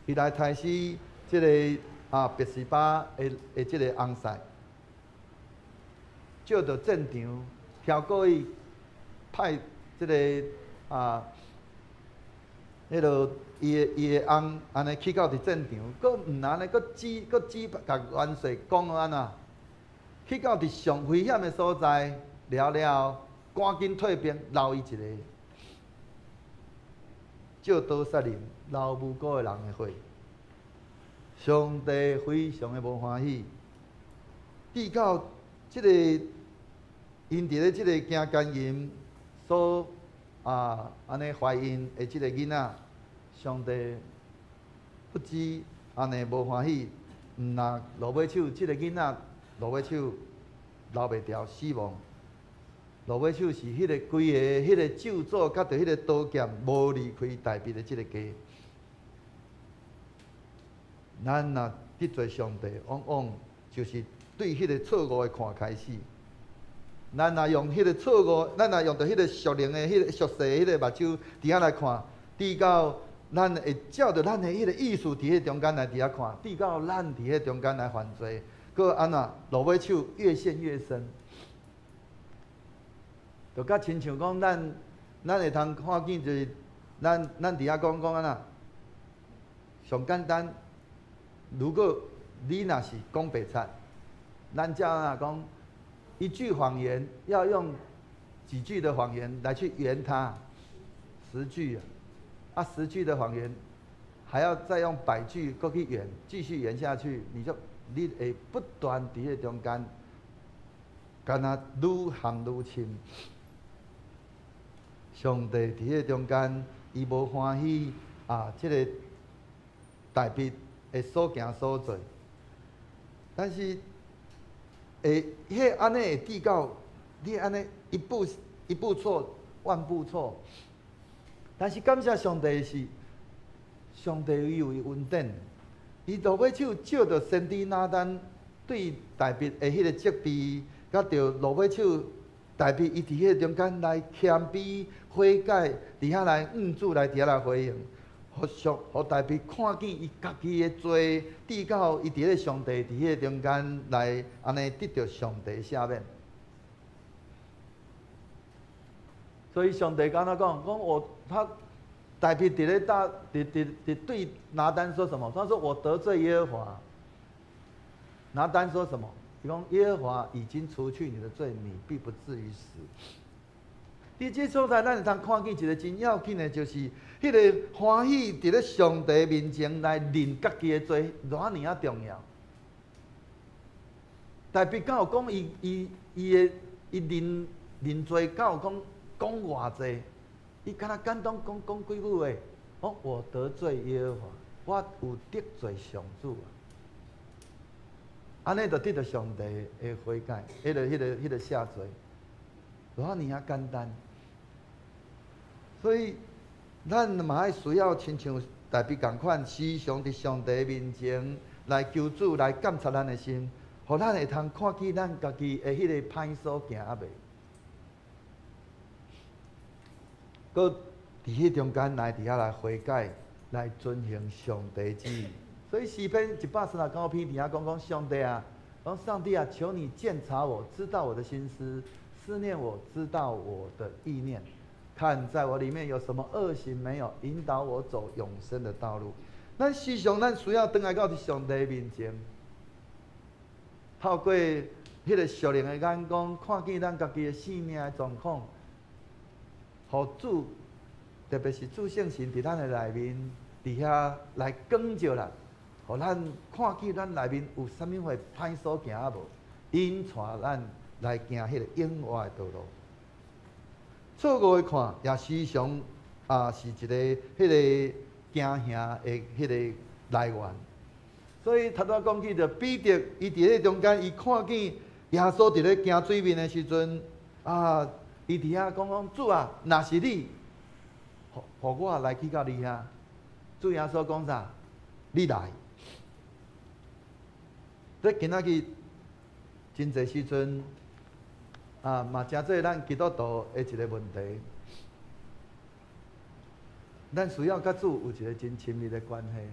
伊來刣死這个拔示巴的這个翁婿，借著戰場跳過伊，派這个彼落伊的翁按呢去到佇戰場，閣毋按呢，閣指共元帥講按怎？去到佇上危險的所在，了了，趕緊退兵，留伊一个，借刀殺人，流無辜的人的血，上帝非常的無歡喜。直到這个𪜶佇咧這个行姦淫所按呢懷孕的這个囡仔，上帝不止按呢無歡喜，毋但落尾手，這个囡仔落尾手留袂牢死亡。落尾手是彼个規个彼个咒詛，佮著彼個刀劍無離開大衛的這个家。咱若得罪上帝，往往就是對彼個錯誤的看開始。咱若用彼個錯誤，咱若用著彼個屬靈的、彼個屬世的彼個目睭佇遐來看，直到咱會照著咱的彼個意思佇彼中間來佇遐看，直到咱佇彼中間來犯罪，閣按怎落尾手越陷越深。就佮親像講，咱會通看見就是咱佇遐講講按怎，上簡單。如果你若是講白賊，咱才按怎講？一句謊言要用幾句的謊言來去圓它，十句啊，十句的謊言還要再用百句閣去圓，繼續圓下去，你就你會不斷佇彼個中間，敢若愈陷愈深。上帝佇彼個中間，伊無歡喜啊！這个大衛的所行所做，但是會彼按呢會至到你按呢一步一步錯，萬步錯。但是感謝上帝的是，上帝伊有伊恩典，伊落尾手借著先知拿單對大衛的彼个責備，佮著落尾手大衛伊佇彼个中間來謙卑悔改，佇遐來向主來佇遐來回應，予上予大衛看見伊家己的罪，至到伊佇咧上帝佇彼个中間來按呢得著上帝赦免。所以上帝敢若講，講我他大衛佇咧大佇佇佇對拿單說什麼？他說我得罪耶和華。拿單說什麼？伊講耶和華已經除去你的罪，你必不至於死。佇這所在，咱會通看見一个真要緊的，就是彼个歡喜佇咧上帝面前來認家己的罪，偌爾仔重要。大衛敢有講伊伊伊的伊認認罪，敢有講講偌濟？伊敢若簡單講講幾句話，講我得罪耶和華，我有得罪上主啊。按呢就得著上帝的悔改，彼个赦罪，偌爾仔簡單。所以，咱嘛愛需要親像大衛仝款，時常佇上帝面前來求主來監察咱的心，予咱會通看見咱家己的彼个歹所行猶未。閣佇彼中間來佇遐來悔改，來遵行上帝旨意。所以詩篇139篇佇遐講講上帝啊，講上帝啊，求你鑒察我，知道我的心思，思念我，知道我的意念，看在我裡面有什麼惡行沒有，引導我走永生的道路。咱時常咱需要轉來到佇上帝面前，透過彼个屬靈的眼光，看見咱家己的生命的狀況，予主，特別是主聖神佇咱的內面，佇遐來光照咱，予咱看見咱內面有啥物貨歹所行猶無，引帶咱來行彼个永活的道路。錯誤的看，也時常啊是一个彼个驚嚇的彼个來源。所以頭拄仔講起著彼得，伊佇咧中間，伊看見耶穌佇咧行水面的時陣，啊，伊佇遐講講主啊，若是你，予我來去到你遐。主耶穌講啥？你來。這今仔日真濟時陣，啊，嘛誠濟咱基督徒的一个問題。咱需要佮主有一个真親密的關係，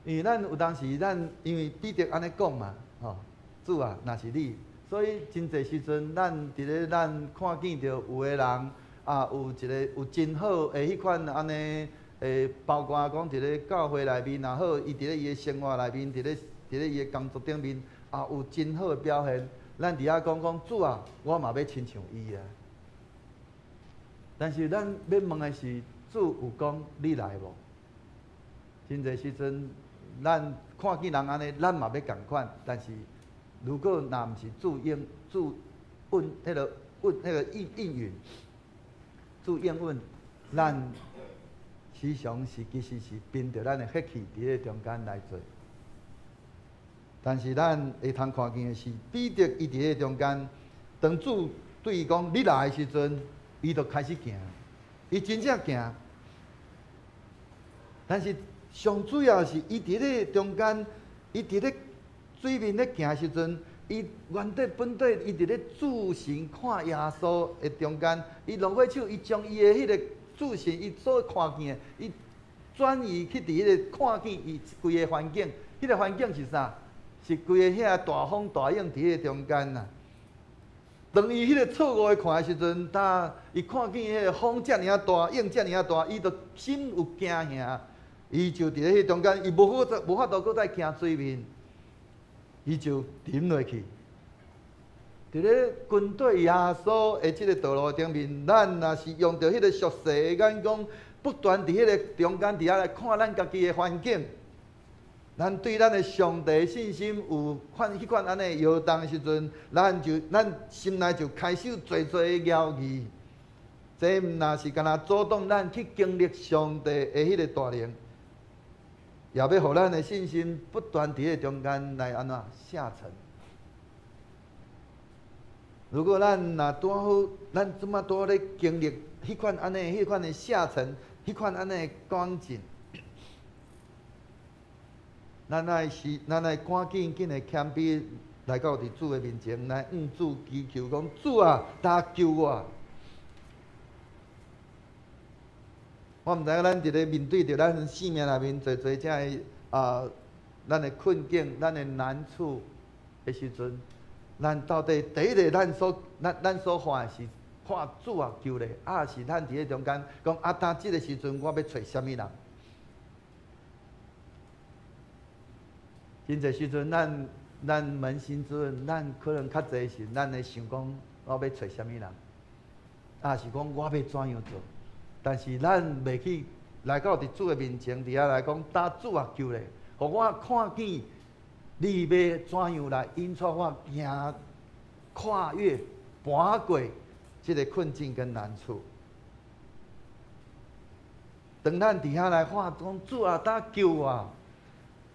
因為咱有當時咱因為彼得按呢講嘛，吼，主啊，若是你，所以真濟時陣咱佇咧咱看見著有的人啊，有一个有真好的彼款按呢，包括講佇咧教會內面也好，伊佇咧伊的生活內面，佇咧伊的工作頂面，啊，有真好的表現，咱佇遐講講主啊，我嘛欲親像伊啊。但是咱欲問的是，主有講你來無？真濟時陣，咱看見人按呢，咱嘛欲仝款。但是，如果若毋是主應主允彼个允彼个應應允，主應允，咱時常是其實是憑著咱的血氣佇咧中間來做。但是咱會通看見的是，彼得伊佇咧中間，當主對伊講你來的時陣，伊就開始行，伊真正行。但是上主要是伊佇咧中間，伊佇咧水面咧行的時陣，伊原底本底伊佇咧注神看耶穌的中間，伊落尾手，伊將伊的彼個注神，伊所看見的，伊轉移去佇彼个看見伊規个環境，彼个環境是啥？是規个遐大風大浪佇彼个中間啊。當伊彼个錯誤的看的時陣，當伊看見彼个風遮爾仔大，浪遮爾仔大，伊就心有驚嚇，伊就佇咧彼中間，伊無法度閣再行水面，伊就沉落去。佇咧跟綴耶穌的這个道路頂面，咱若是用著彼个屬世的眼光，不斷佇彼个中間佇遐來看咱家己的環境，咱對咱的上帝信心有款彼款按呢搖動的時陣，咱就咱心內就開始有濟濟的猶疑。這毋若是干焦阻擋咱去經歷上帝的彼个大能，也欲予咱的信心不斷佇彼中間來按怎下沉。如果咱若拄好，咱這麼拄咧經歷彼款按呢，彼款的下沉，彼款按呢光景，咱愛是，咱愛趕緊緊的謙卑來到佇主的面前，來向主祈求講：主啊，擔救我！我毋知影咱佇咧面對著咱生命內面濟濟這个啊，咱的困境、咱的難處的時陣，咱到底第一个咱所咱咱所喊的是喊主啊求咧，抑是咱佇咧中間講啊？當這个時陣我欲揣啥物人？真濟時陣，咱咱捫心自問，咱可能較濟是咱會想講，我欲揣啥物人，抑是講我欲怎樣做？但是咱袂去來到佇主的面前，佇遐來講，擔主啊求咧，予我看見你欲怎樣來引帶我行跨越、跋過這个困境跟難處。當咱佇遐來喊講主啊，擔救我！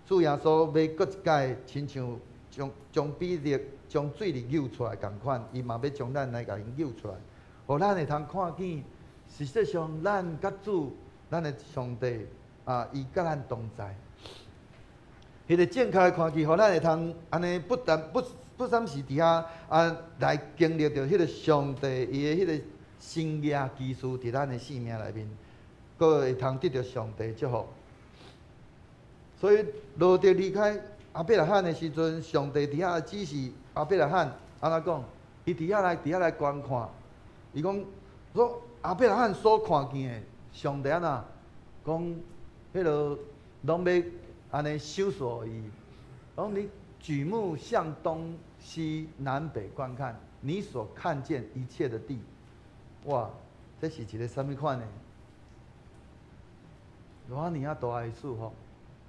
主耶穌欲閣一擺，親像將將彼得將水裡救出來仝款，伊嘛欲將咱來共𪜶救出來，予咱會通看見。實際上，咱佮主，咱的上帝啊，伊佮咱同在。彼个正確的看見，予咱會通按呢不但不不單是佇遐啊來經歷著彼个上帝伊的彼个神蹟奇事佇咱的生命內面，閣會通得著上帝祝福。所以羅得離開亞伯拉罕的時陣，上帝佇遐指示亞伯拉罕按怎講？伊佇遐來觀看，伊講說亞伯拉罕所看見的，上帝按怎講？彼个攏欲按呢賞賜予伊。講你舉目向東西南北觀看，你所看見一切的地，哇！這是一个啥物款的？偌爾仔大的祝福。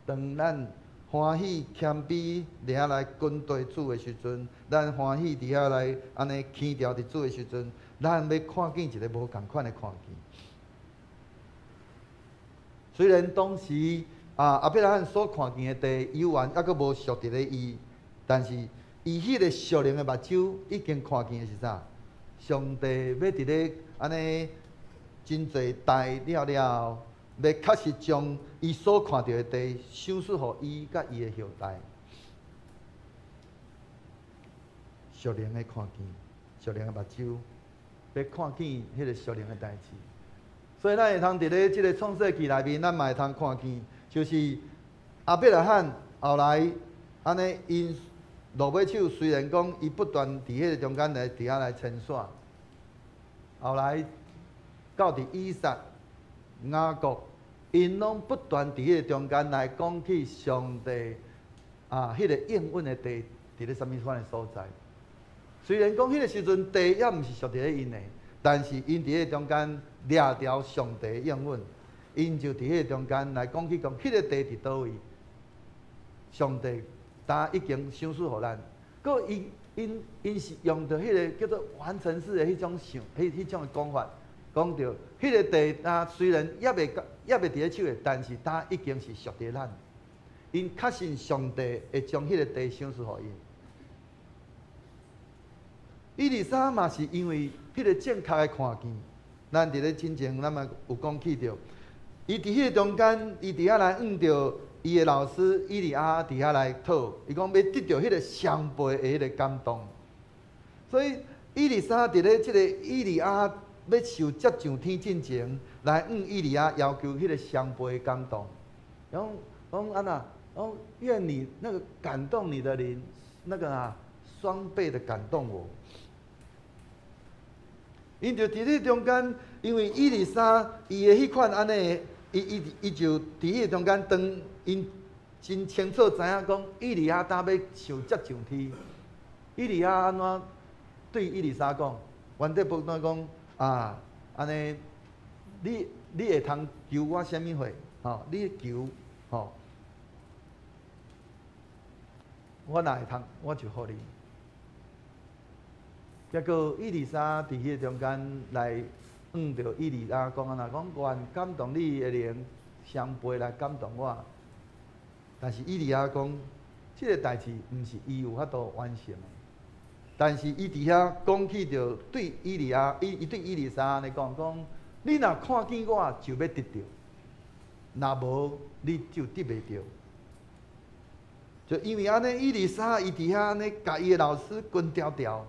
當咱歡喜謙卑佇遐來跟隨主的時陣，咱歡喜佇遐來按呢牽牢佇主的時陣，咱欲看見一个無仝款的看見。雖然當時啊，亞伯拉罕所看見的地，猶原猶閣無屬佇咧伊，但是伊彼个屬靈的目睭已經看見的是啥？上帝欲佇咧按呢真濟代了了後，欲確實將伊所看著的地賞賜予伊佮伊的後代。屬靈的看見，屬靈的目睭，欲看見彼个屬靈的代誌。所以咱會通佇咧這个創世記內面，咱嘛會通看見，就是亞伯拉罕後來按呢，𪜶落尾手雖然講伊不斷佇彼个中間來佇遐來遷徙，後來到佇以撒、雅各，𪜶攏不斷佇彼个中間來講起上帝啊，彼个應允的地佇咧啥物款的所在。雖然講彼个時陣地猶毋是屬佇咧𪜶的，但是𪜶佇彼个中間掠著上帝的應允，𪜶就佇彼個中間來講起講，彼个地佇佗位，上帝呾已經賞賜予咱。閣伊𪜶𪜶是用著彼個叫做完成式的彼種想，彼彼種的講法，講著彼个地呾雖然猶未佇咧手的，但是呾已經是屬佇咱。𪜶確信上帝會將彼個地賞賜予𪜶。以利沙嘛是因為彼个正確的看見，咱佇咧進前咱嘛有講起著，伊佇彼个中間，伊佇遐來向著伊的老師以利亞佇遐來討，伊講欲得著彼个雙倍的彼个感動。所以以利沙佇咧這个以利亞欲受接上天進前，來向以利亞要求彼个雙倍的感動。講講按怎？講願你那個感動你的靈，那個啊雙倍的感動我。𪜶就佇咧中間，因為以利沙伊的彼款按呢，伊伊伊就佇彼個中間，當𪜶真清楚知影講，以利亞呾欲受接上天。以利亞按怎對以利沙講？原底不斷講啊，按呢，你你會通求我啥物貨？吼，你求吼。我若會通，我就予你。結果以利沙佇彼個中間來向著以利亞講按怎講，願感動你的靈雙倍來感動我。但是以利亞講，這个代誌毋是伊有法度完成的。但是伊佇遐講起著對以利亞，伊伊對以利沙按呢講講，你若看見我就欲得著，若無你就得袂著。就因為按呢，以利沙伊佇遐按呢，共伊的老師關牢牢。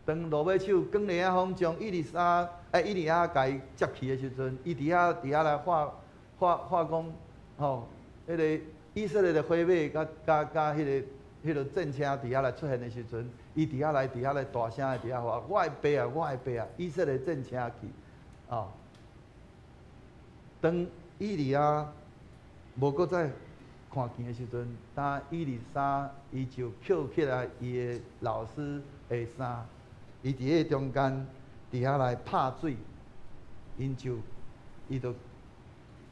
當落尾手捲簾仔風將以利沙、欸以利亞共伊接去的時陣，伊佇遐來發發發講，吼，彼个以色列的火馬佮佮佮彼个戰車佇遐來出現的時陣，伊佇遐來大聲的佇遐喊：我的爸啊，我的爸啊！以色列戰車去，哦。當以利亞無閣再看見的時陣，當以利沙伊就抾起來伊的老師的衫。伊佇彼個中間，佇遐來拍水，𪜶就伊就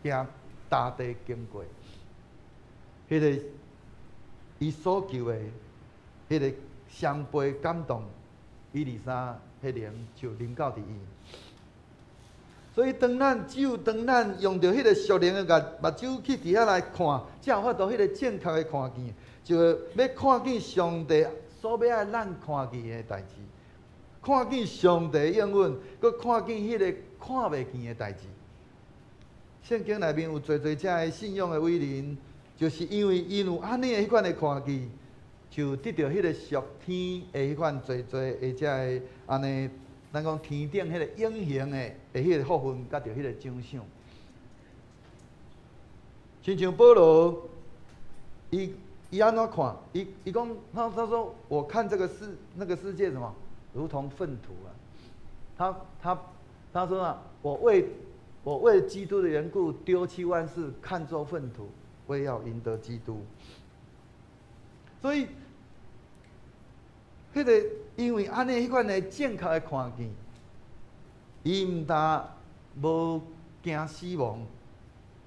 行大地經過，彼个伊所求的，彼个雙倍感動，以利沙彼靈就臨到佇伊。所以當咱只有當咱用著彼个屬靈的眼目睭去佇遐來看，才有法度彼个正確的看見，就欲看見上帝所欲愛咱看見的代誌。看見上帝應允，閣看見彼个看袂見的代誌。聖經內面有濟濟遮的信仰的偉人，就是因為𪜶有按呢的彼款的看見，就得著彼个屬天的彼款濟濟的遮的按呢，咱講天頂彼個永恆的的彼个福分，佮著彼個獎賞。親像保羅，伊伊按怎看？伊伊講，他他說，我看這個世那個世界什麼？如同糞土啊！他說啊，我為基督的緣故丟棄萬事，看作糞土，為要贏得基督。所以，彼个因為按呢彼款的正確的看見，伊毋但無驚死亡，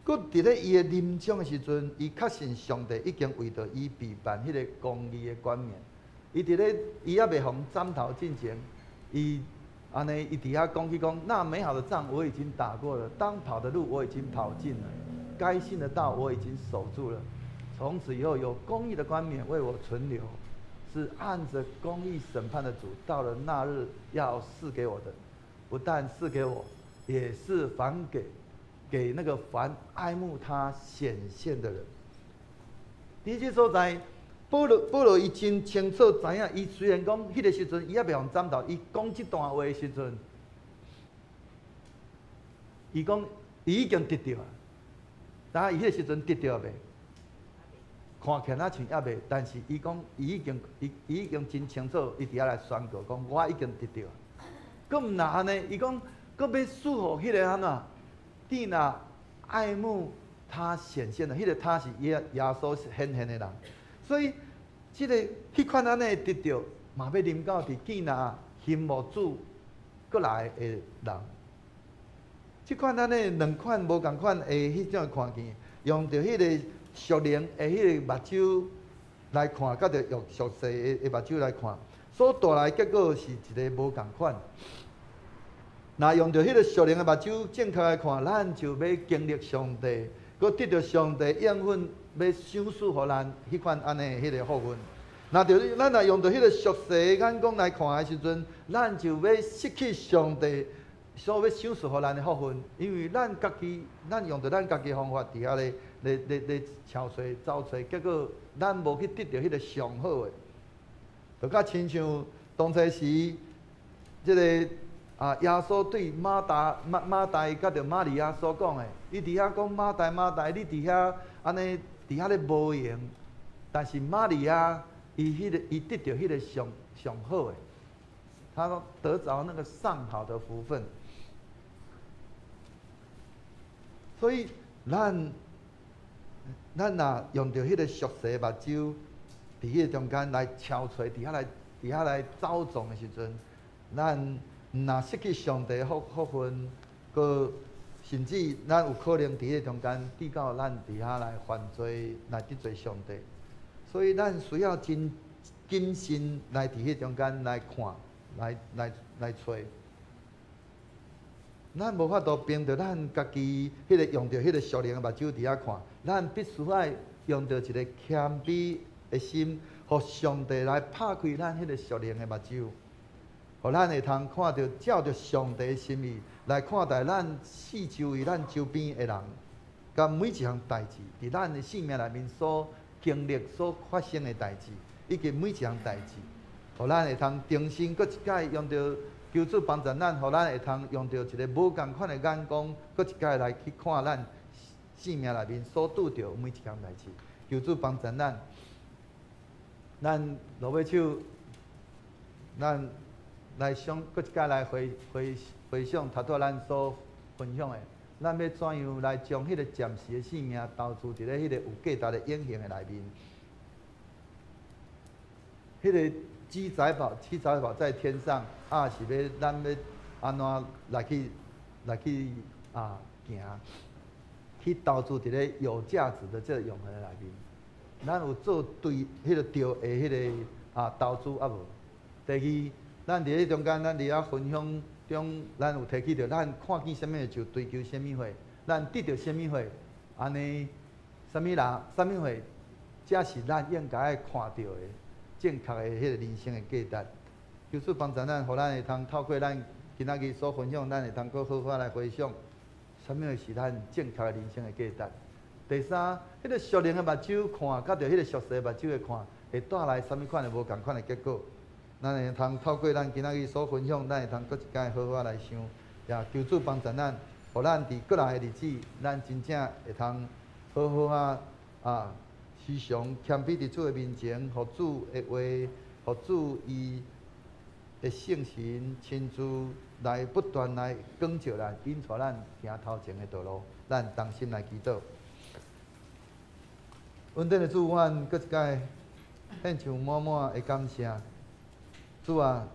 閣佇咧伊的臨終的時陣，伊確信上帝已經為著伊備辦彼个公義的冠冕。伊佇咧，伊猶未予斬頭進前，伊按呢，伊佇遐講起講，那美好的仗我已經打過了，當跑的路我已經跑盡了，該信的道我已經守住了，從此以後有公義的冠冕為我存留，是按着公義審判的主，到了那日要賜給我的，不但賜給我，也是凡給那個凡愛慕他顯現的人。佇這所在。保羅保羅伊真清楚知影，伊雖然講彼个時陣伊猶未予斬頭，伊講這段話的時陣，伊講伊已經得著啊，但伊彼個時陣得著未？看起來像猶未，但是伊講伊已經伊伊已經真清楚，伊佇遐來宣告講我已經得著。閣毋若按呢，伊講閣欲賜予彼个按怎？見那愛慕他顯現的，彼个他是耶耶穌顯現的人。所以，這个彼款按呢得著，嘛欲臨到佇見那欣慕主閣來的人。這款按呢兩款無仝款的彼種看見，用著彼個屬靈的彼个目睭來看，佮著用屬世的目睭來看，所帶來結果是一个無仝款。若用著彼个屬靈的目睭正確來看，咱就欲經歷上帝，閣得著上帝應允。欲賞賜予咱彼款按呢彼个福分。若著咱若用著彼个屬世的眼光來看的時陣，咱就欲失去上帝所欲賞賜予咱的福分，因為咱家己，咱用著咱家己的方法佇遐咧咧咧咧撨揣走揣，結果咱無去得著彼个上好的，就較親像當初時這个啊耶穌對馬大馬馬大佮著瑪利亞所講的，伊佇遐講馬大馬大，你佇遐按呢。佇遐咧無閒，但是瑪利亞伊彼个伊得著彼个上上好的，他得著那個上好的福分。所以咱咱若用著彼个屬世目睭，佇彼个中間來撨揣，佇遐來走動的時陣，咱毋若失去上帝福福分，閣甚至咱有可能佇彼个中間，跌到咱佇遐來犯罪，來得罪上帝。所以咱需要真謹慎來佇彼中間來看，來揣。咱無法度憑著咱家己彼个用著彼个屬靈的目睭佇遐看，咱必須愛用著一個謙卑的心，予上帝來拍開咱彼個屬靈的目睭，予咱會通看著照著上帝的心意來看待咱四周圍、咱周邊的人，佮每一項代誌，佇咱的生命內面所經歷、所發生的代誌，以及每一項代誌，予咱會通重新閣一擺用著。求主幫助咱，予咱會通用著一个無仝款的眼光，閣一擺來去看咱生命內面所拄著每一項代誌。求主幫助咱，咱落尾手，咱來想，閣一擺來回想頭拄咱所分享的，咱欲怎樣來將彼个暫時的性命投資佇咧彼个有價值的永恆的內面？彼个積財寶在天上，啊是欲咱欲按怎來去啊行，去投資佇咧有價值的這个永恆的內面。咱有做對彼个對的彼个啊投資抑無？第二，咱佇咧中間，咱佇遐分享中，咱有提起著，咱看見啥物就追求啥物貨，咱得著啥物貨，按呢，啥物人、啥物貨，才是咱應該愛看著的正確的彼个人生的價值。求主幫助咱，予咱會通透過咱今仔日所分享，咱會通閣好好來回想，啥物是咱正確的人生的價值。第三，彼个屬靈的目睭看，佮著彼個屬世的目睭的看，會帶來啥物款的無仝款的結果。咱會通透過咱今仔日所分享，咱會通閣一擺好好來想，也求主幫助咱，予咱佇過來的日子，咱真正會通好好啊啊，時常謙卑佇主的面前，予主的話，予主伊的聖神親自來不斷來光照咱，引帶咱行頭前的道路。咱同心來祈禱。恩典的主，阮閣一擺獻上滿滿的感謝。主啊，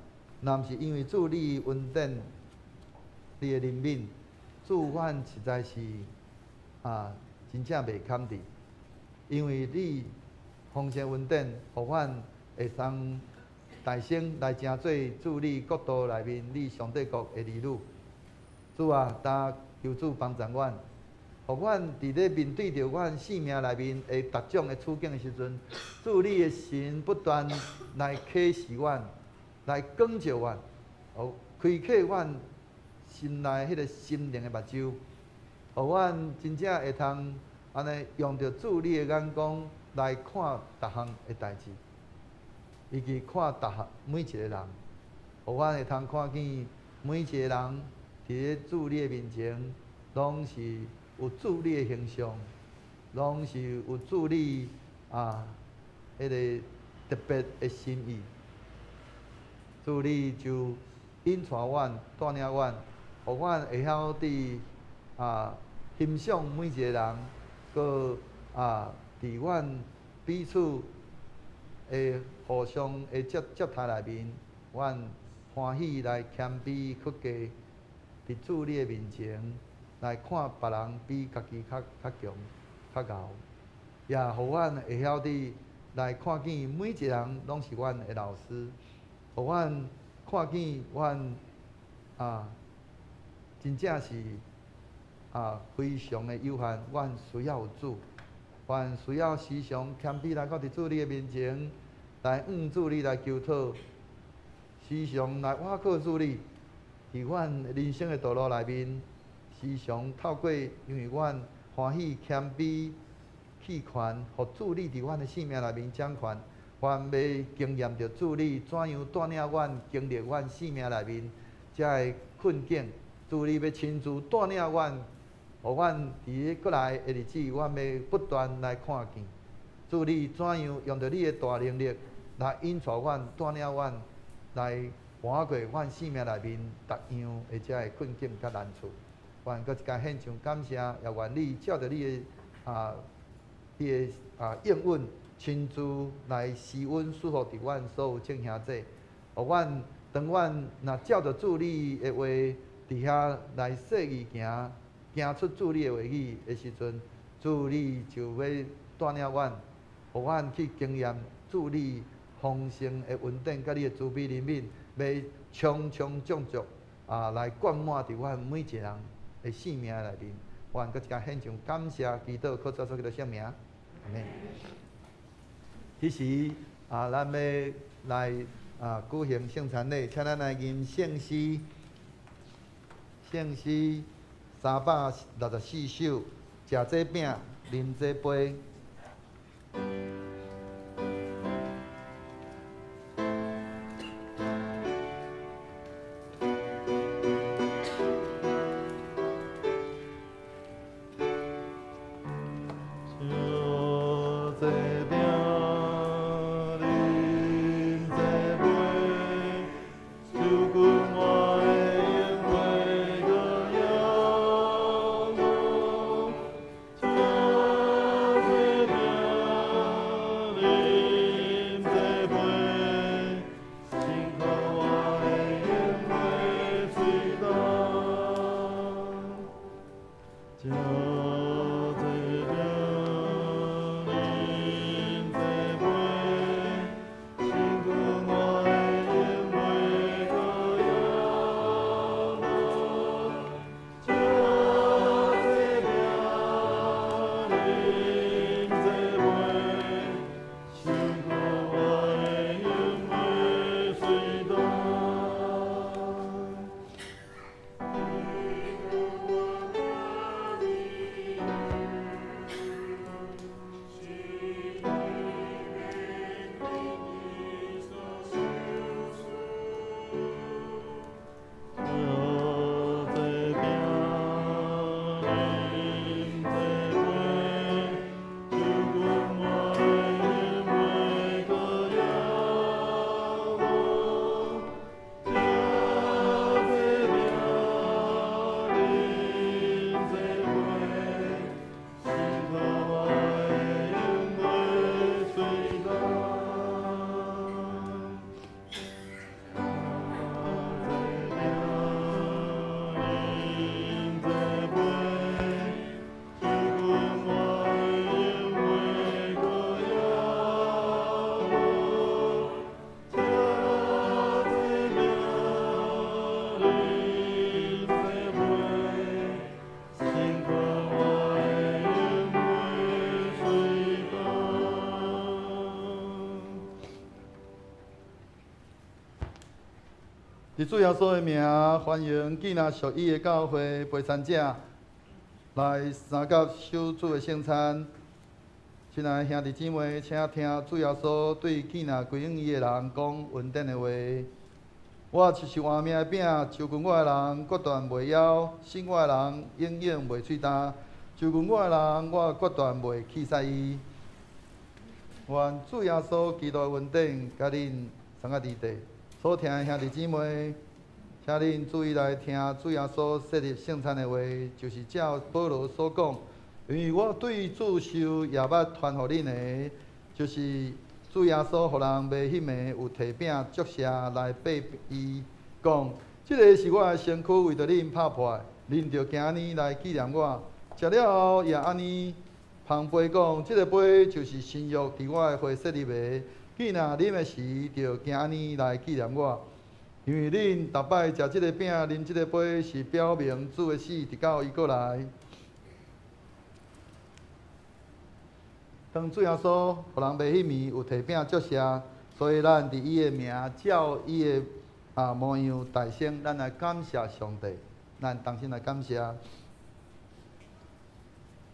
若毋是因為主你恩典、你的憐憫，主，阮實在是啊，真正袂堪得。因為你豐盛恩典，予阮會通大聲來成做主你國度內面你上帝國的兒女。主啊，焦求主幫助阮，予阮佇咧面對著阮生命內面的逐種的處境的時陣，主你的神不斷來啟示阮，來光照阮，開啟阮心內彼个心靈的目睭，予阮真正會通按呢用著主你的眼光來看逐項的代誌，以及看逐項每一個人，予阮會通看見每一個人佇咧主你的面前，攏是有主你的形象，攏是有主你啊，彼个特別的心意。主你就引帶阮、帶領阮，予阮會曉佇啊欣賞每一個人，閣啊佇阮彼此的互相的接待內面，阮歡喜來謙卑屈低，佇主你的面前來看別人比家己較強、較𠢕，也予阮會曉佇來看見每一個人攏是阮的老師，予阮看見阮啊，真正是啊非常的有限，阮需要有主，阮需要時常謙卑來到佇主你的面前，來向主你來求討，時常來倚靠主你，佇阮人生的道路內面，時常透過因為阮歡喜謙卑棄權，予主你佇阮的生命內面掌權，阮欲經驗著主你怎樣帶領阮經歷阮生命內面遮个困境，主你欲親自帶領阮，予阮佇過來的日子，阮欲不斷來看見主你怎樣用著你的大能力來引帶阮、帶領阮來跋過阮生命內面逐樣的遮个困境佮難處。阮閣一擺獻上感謝，也願你照著你的應允，親自來施恩賜福佇阮所有眾兄弟，予阮當阮若照著主你的話，佇遐來細意行，行出主你的話語的時陣，主你就欲帶領阮予阮去經驗主你豐盛的恩典，佮你的慈悲憐憫，欲充充足足啊來灌滿佇阮每一個人的生命內面。阮閣一擺獻上感謝，祈禱靠主耶穌基督聖名，阿們。彼時啊，咱欲來啊舉行聖餐禮，請咱來吟聖詩，聖詩364首，食這餅，啉這杯。伫主耶穌的名，歡迎建立屬伊的教會陪餐者來三甲守主的聖餐。親愛的兄弟姊妹，請聽主耶穌對建立歸向伊的人講恩典的話。我就是活命的餅，就近我的人決斷袂枵，信我的人永遠袂喙焦。就近我的人，我決斷袂棄殺伊。願主耶穌基督的恩典，佮恁三個弟弟。所聽的兄弟姊妹，請恁注意來聽主耶穌設立聖餐的話，就是照保羅所講。因為我對主受也捌傳予恁的，就是主耶穌予人賣彼暝有提餅祝謝來拜伊，講：這个是我的身軀，為著恁拍破的，恁著行按呢來紀念我。食了後也按呢捧杯講：這个杯就是新約佇我的血設立的。既若啉的時，著行按呢來紀念我。因為恁逐擺食這个餅、啉這个杯，是表明主的死，直到伊閣來。當主耶穌予人賣彼暝有提餅祝謝，所以咱佇伊的名照伊的模樣代生，咱來感謝上帝，咱同心來感謝。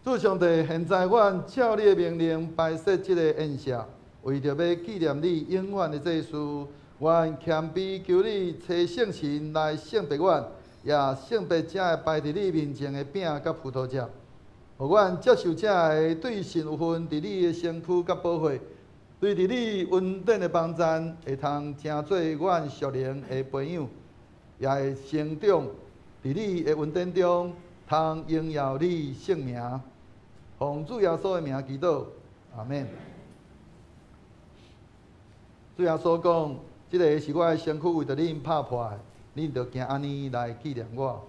主上帝，現在阮照你的命令擺設這個宴席。為著欲紀念你永遠的祭事，阮謙卑求你差聖神來聖別阮，也聖別這个擺佇你面前的餅佮葡萄汁，予阮接受這个對神有份佇你的身軀佮寶血，對佇你恩典的幫贊，會通成做阮屬靈的培養，也會成長佇你的恩典中，通榮耀你聖名。奉主耶穌的名祈禱，阿們。主耶穌講：這个是我的身軀，為著恁拍破的，恁著行按呢來紀念我。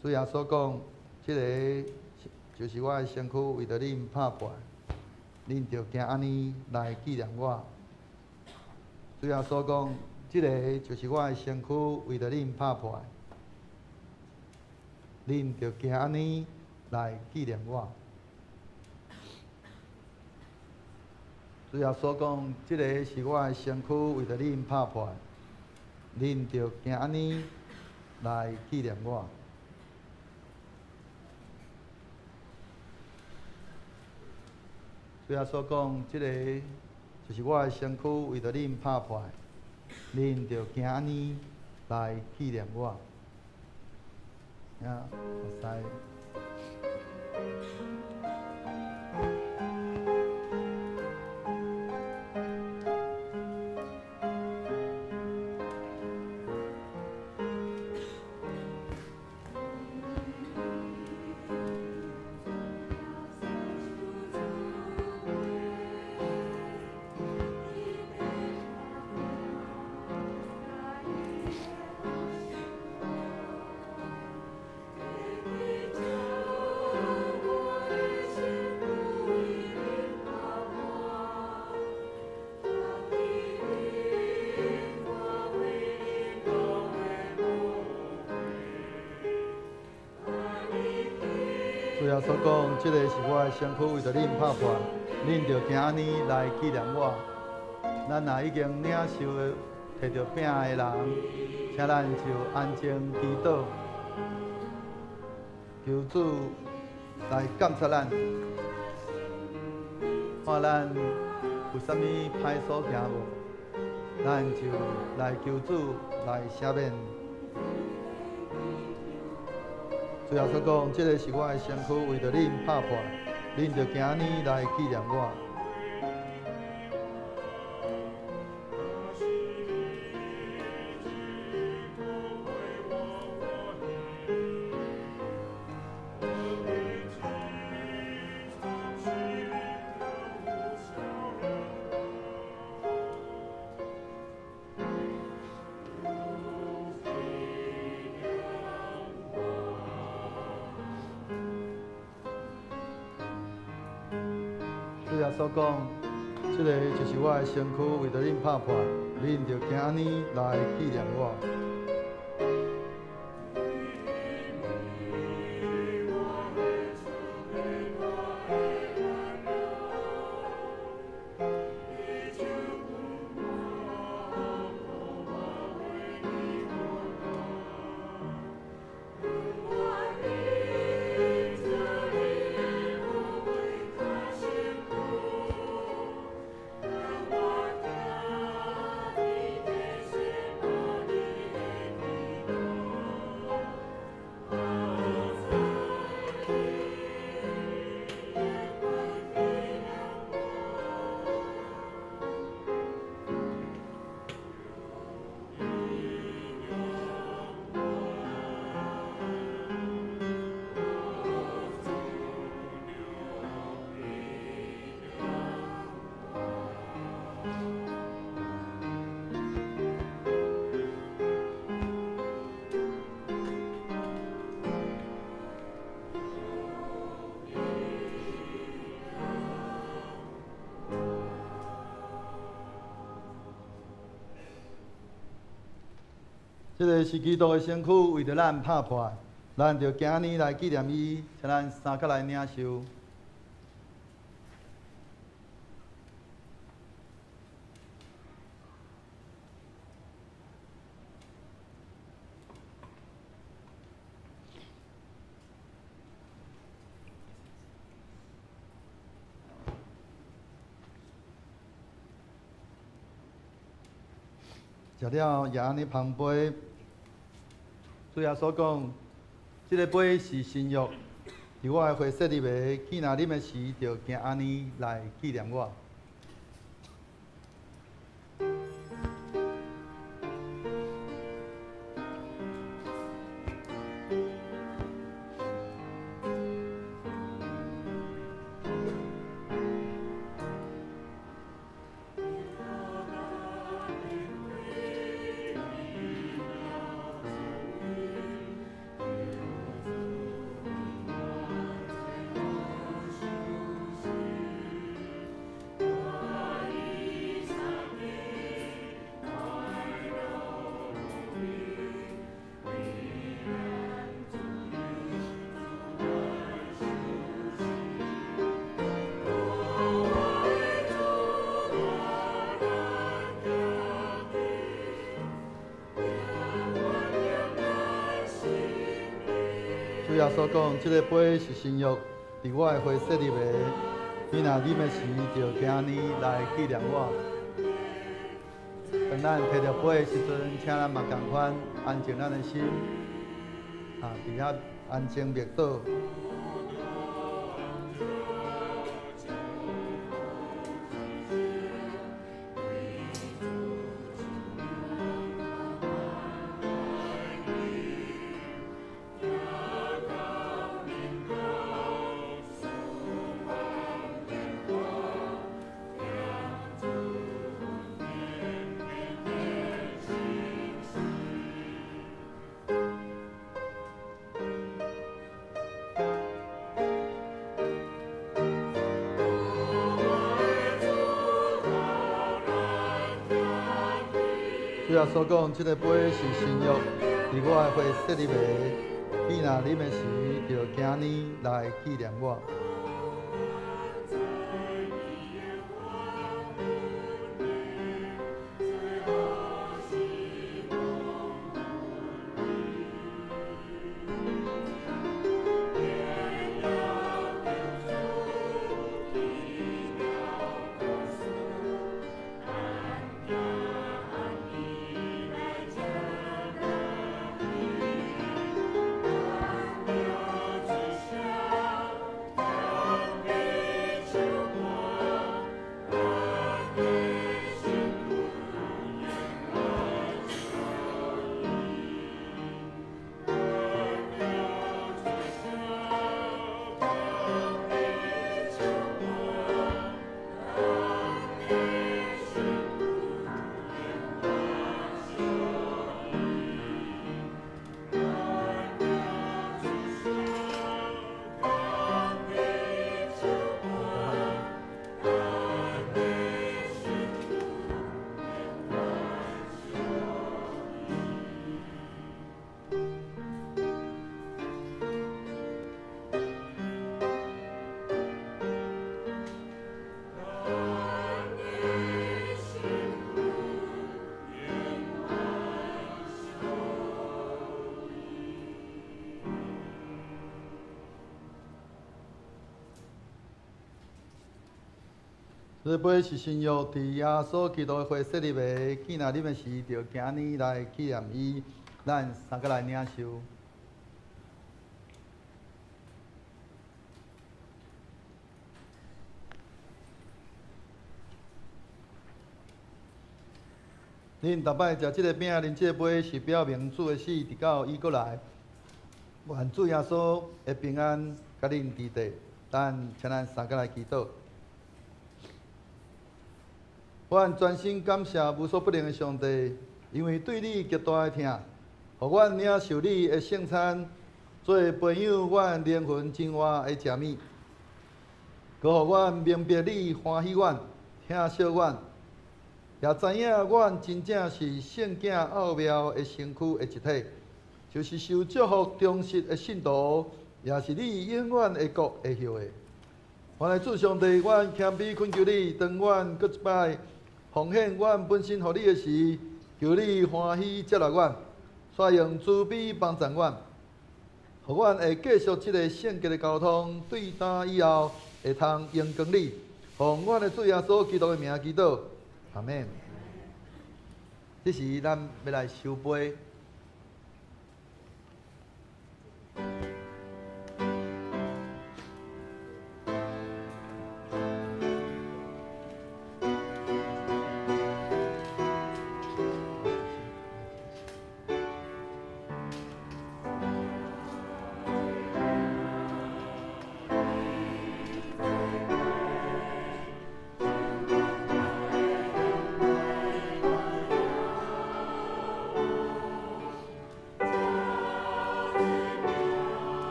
主耶穌講：這个就是我的身躯為著恁拍破，恁著行按呢來紀念我。主耶穌講，這个就是我的身軀為著恁拍破，恁著行按呢來紀念我。主耶穌講，這个是我的身軀為著恁拍破，恁著行按呢來紀念我。主耶穌講，這个就是我的身軀為著恁拍破，恁著行按呢來紀念我。啊，會使。主耶穌講，這个是我的身軀，為著恁拍破，恁著行按呢來紀念我。咱若已經領受提著餅的人，請咱就安靜祈禱，求主來監察咱，看咱有啥物歹所行無，咱就來求主來赦免。主耶穌講，這个是我的身軀，為著恁拍破，恁著行按呢來紀念我。主耶穌講，這个就是我的身軀，為著恁拍破，恁著行按呢來紀念我。這个是基督的身軀，為著咱拍破，咱就行按呢來紀念伊，請咱三角來領受。食了也按呢捧杯。主耶穌講，這个杯是新約，是我的血設立的，既若啉的時，就行按呢來紀念我。耶穌講，這个杯是新約，佇我的血設立的。你若啉的時，就行呢來紀念我。當咱提著杯的時陣，請咱嘛仝款安靜咱的心，啊，佇遐安靜默禱。主耶穌講，這个杯是新約，佇我的血設立的。你若啉的時，就行呢來紀念我。這杯是新約，佇耶穌基督的血設立的。既若啉的時，就行呢來紀念伊。咱三個來領受。恁逐擺食這个餅，啉這个杯，是表明主的死，直到伊閣來。願主耶穌的平安佮恁佇底。咱請咱三个來祈禱。阮專心感謝無所不能的上帝，因為對你極大的疼，予阮領受你的聖餐，做培養阮靈魂真活的食物，閣予阮明白你歡喜阮、疼惜阮，也知影阮真正是聖潔奧妙的身軀的一體，就是受祝福忠實的信徒，也是你永遠的國的後裔。原來主上帝，阮謙卑懇求你，當阮閣一擺奉獻阮本身予你的時，求你歡喜接納阮，煞用慈悲幫助阮，予阮會繼續這个聖潔的交通，對今以後會通榮光你。奉阮的主耶穌基督的名祈禱，阿們。這時咱欲來收杯。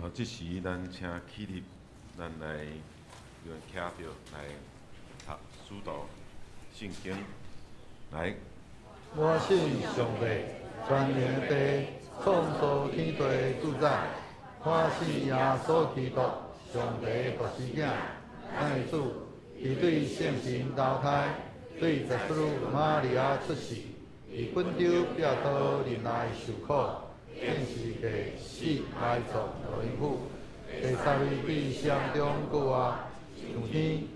這時咱請起立，咱來用徛著來讀使徒聖經。來，我信上帝，全能的父，創造天地的主宰。我信耶穌基督，上帝獨生子，咱的主，伊對聖神投胎，對十四瑪利亞出世，佇本丟彼拉多忍耐受苦，釘十字架死埋葬落陰府，第三日佇死人中復活，上天，倚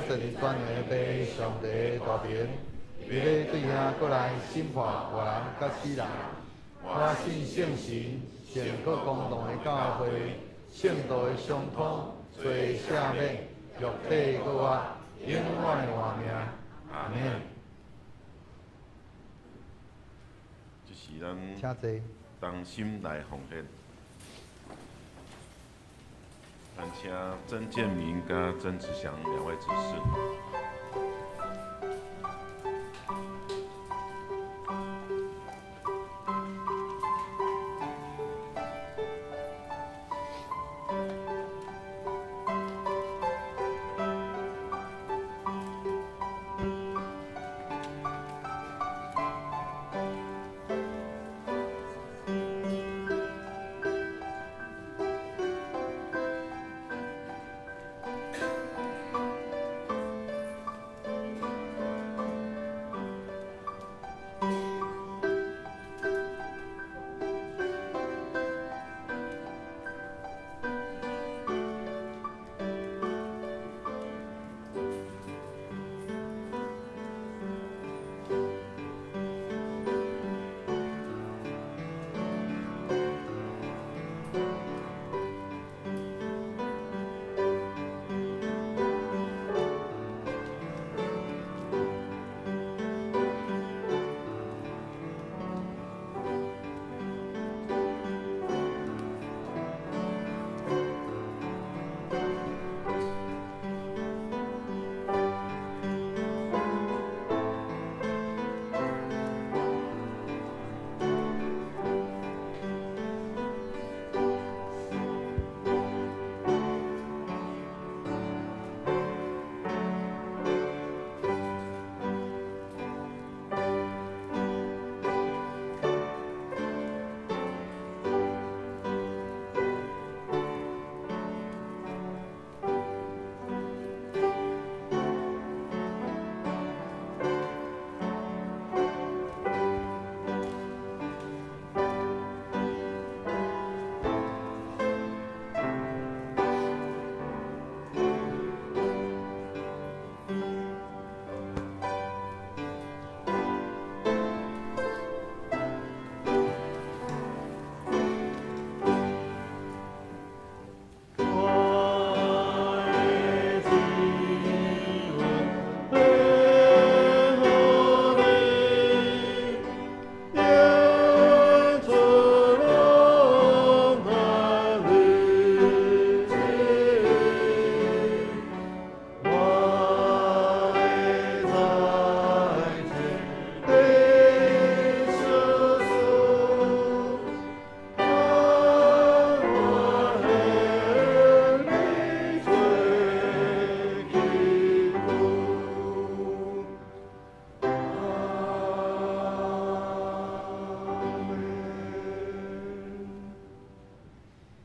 坐佇全能的父上帝的大爿，欲欲對遐閣來審判活人佮死人。我信聖神，聖各公同的教會，聖徒的相通，罪赦免，肉體復活，永遠的活命。阿門。這是咱請坐。同心來奉獻。咱請曾建明佮曾子祥兩位執事。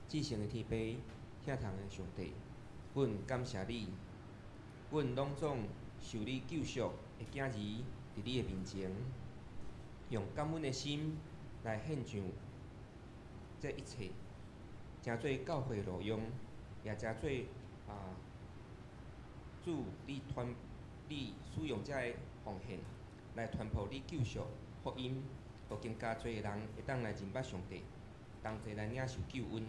至聖的天父，疼痛的上帝，阮感謝你，阮攏總受你救贖的囝兒，佇你的面前，用感恩的心來獻上這一切，成做教會路用，也成做主你傳你使用這个奉獻來傳播你救贖福音，予更加濟的人會當來認捌上帝，同齊來領受救恩。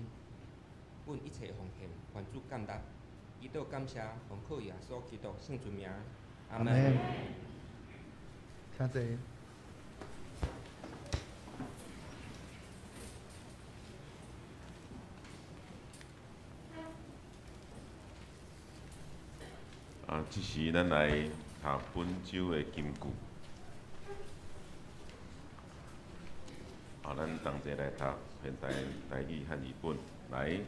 阮一切奉獻，願主感納，祈禱感謝，奉靠耶穌基督聖尊名，阿門。請坐。這時咱來讀本週的金句。咱同齊來讀現代台語漢語本來。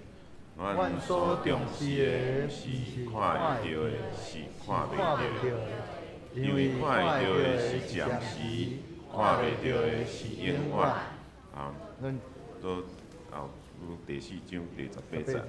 阮所重視的，毋是看會著的，是看袂著的。因為看會著的是暫時，看袂著的是永遠。啊，都後第四章第18節。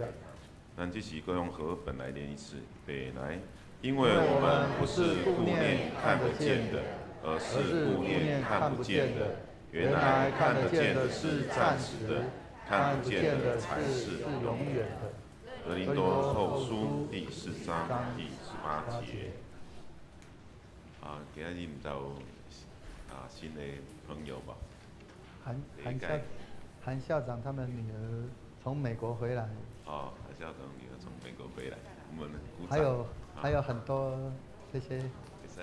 咱這時閣用和本來念一次，預備來。因為我們不是顧念看得見的，而是顧念看不見的。原來看得見的是暫時的，看不見的才是永遠的。格林多後書第四章第18節。啊，今日毋知有啊新的朋友無？韓校長他們女兒從美國回來。哦，韓校長女兒從美國回來，我們鼓掌。還有很多這些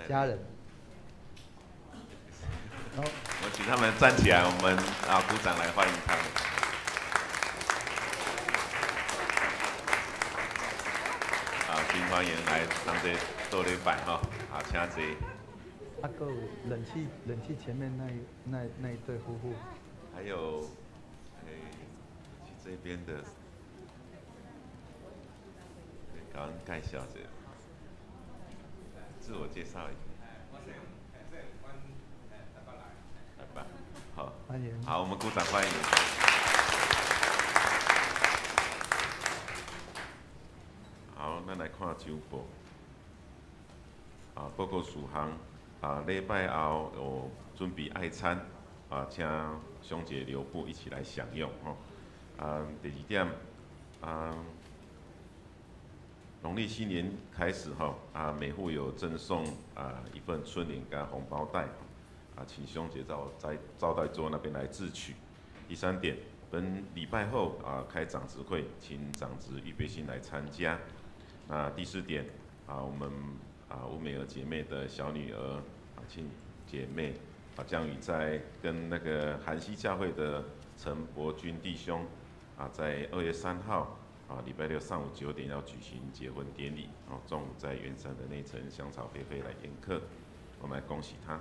家人。我請他們站起來，我們啊鼓掌來歡迎他們。啊，請歡迎來同齊做禮拜吼，啊，請坐。啊，閣有冷氣前面那一對夫婦。還有，欸，這邊的，甲阮介紹一下，自我介紹一下。來吧，好，歡迎。好，我們鼓掌歡迎。好，咱來看週報。啊，報告事項。啊，禮拜後有準備愛餐，啊，請兄姐留步一起來享用吼。啊，第二點，啊，農曆新年開始吼，啊，每戶有贈送啊一份春聯跟紅包袋，啊，請兄姐到在招待桌那邊來自取。第三點，本禮拜後啊開長執會，請長執預備心來參加。那第四點，啊，我們啊吳美兒姐妹的小女兒啊親姐妹啊將於在跟那個韓西教會的陳伯君弟兄啊，在2月3號啊禮拜六上午9點要舉行結婚典禮，哦，中午在圓山的內城香草菲菲來宴客，我們來恭喜他。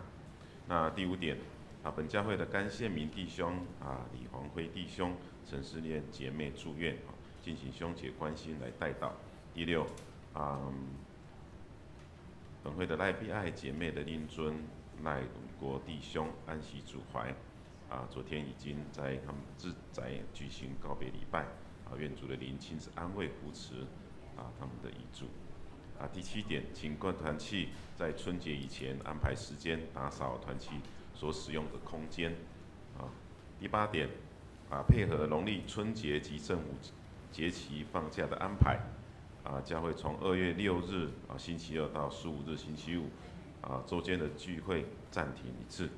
那第五點啊，本教會的甘憲明弟兄啊、李黃輝弟兄、陳思念姐妹住院，啊，進行兄姐關心來代禱。第六啊，本會的賴碧愛姐妹的令尊賴國弟兄安息主懷，啊，昨天已經在他們自宅舉行告別禮拜，啊，願主的靈親自安慰扶持啊他們的遺囑。啊，第七點，請各團契在春節以前安排時間打掃團契所使用的空間。啊，第八點，啊，配合農曆春節及政府節期放假的安排，啊，將會從2月6日啊星期二到15日星期五，啊，週間的聚會暫停一次。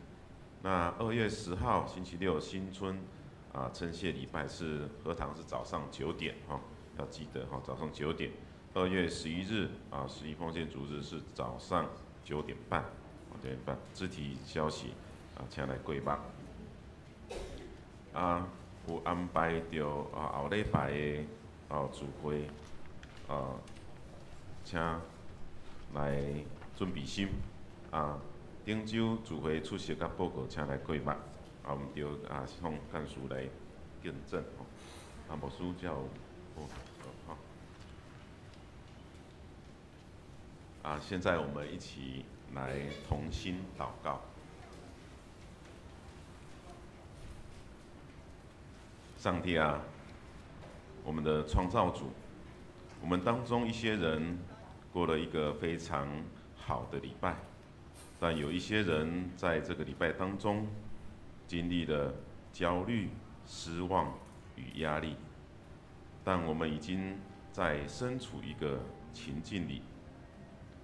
那2月10號星期六新春啊稱謝禮拜是合堂是早上9點哈，要記得哈，早上9點。2月11日啊，十一奉獻主日是早上9點半，9點半。肢體消息啊，請來過目。啊，有安排著啊後禮拜的哦聚會啊，請來準備心啊。頂週聚會出席佮報告，請來過目。啊，毋著啊向幹事來見證吼。啊，牧師才有好。啊，現在我們一起來同心禱告。上帝啊，我們的創造主，我們當中一些人過了一個非常好的禮拜，但有一些人在這個禮拜當中經歷了焦慮、失望與壓力，但我們已經在身處一個情境裡，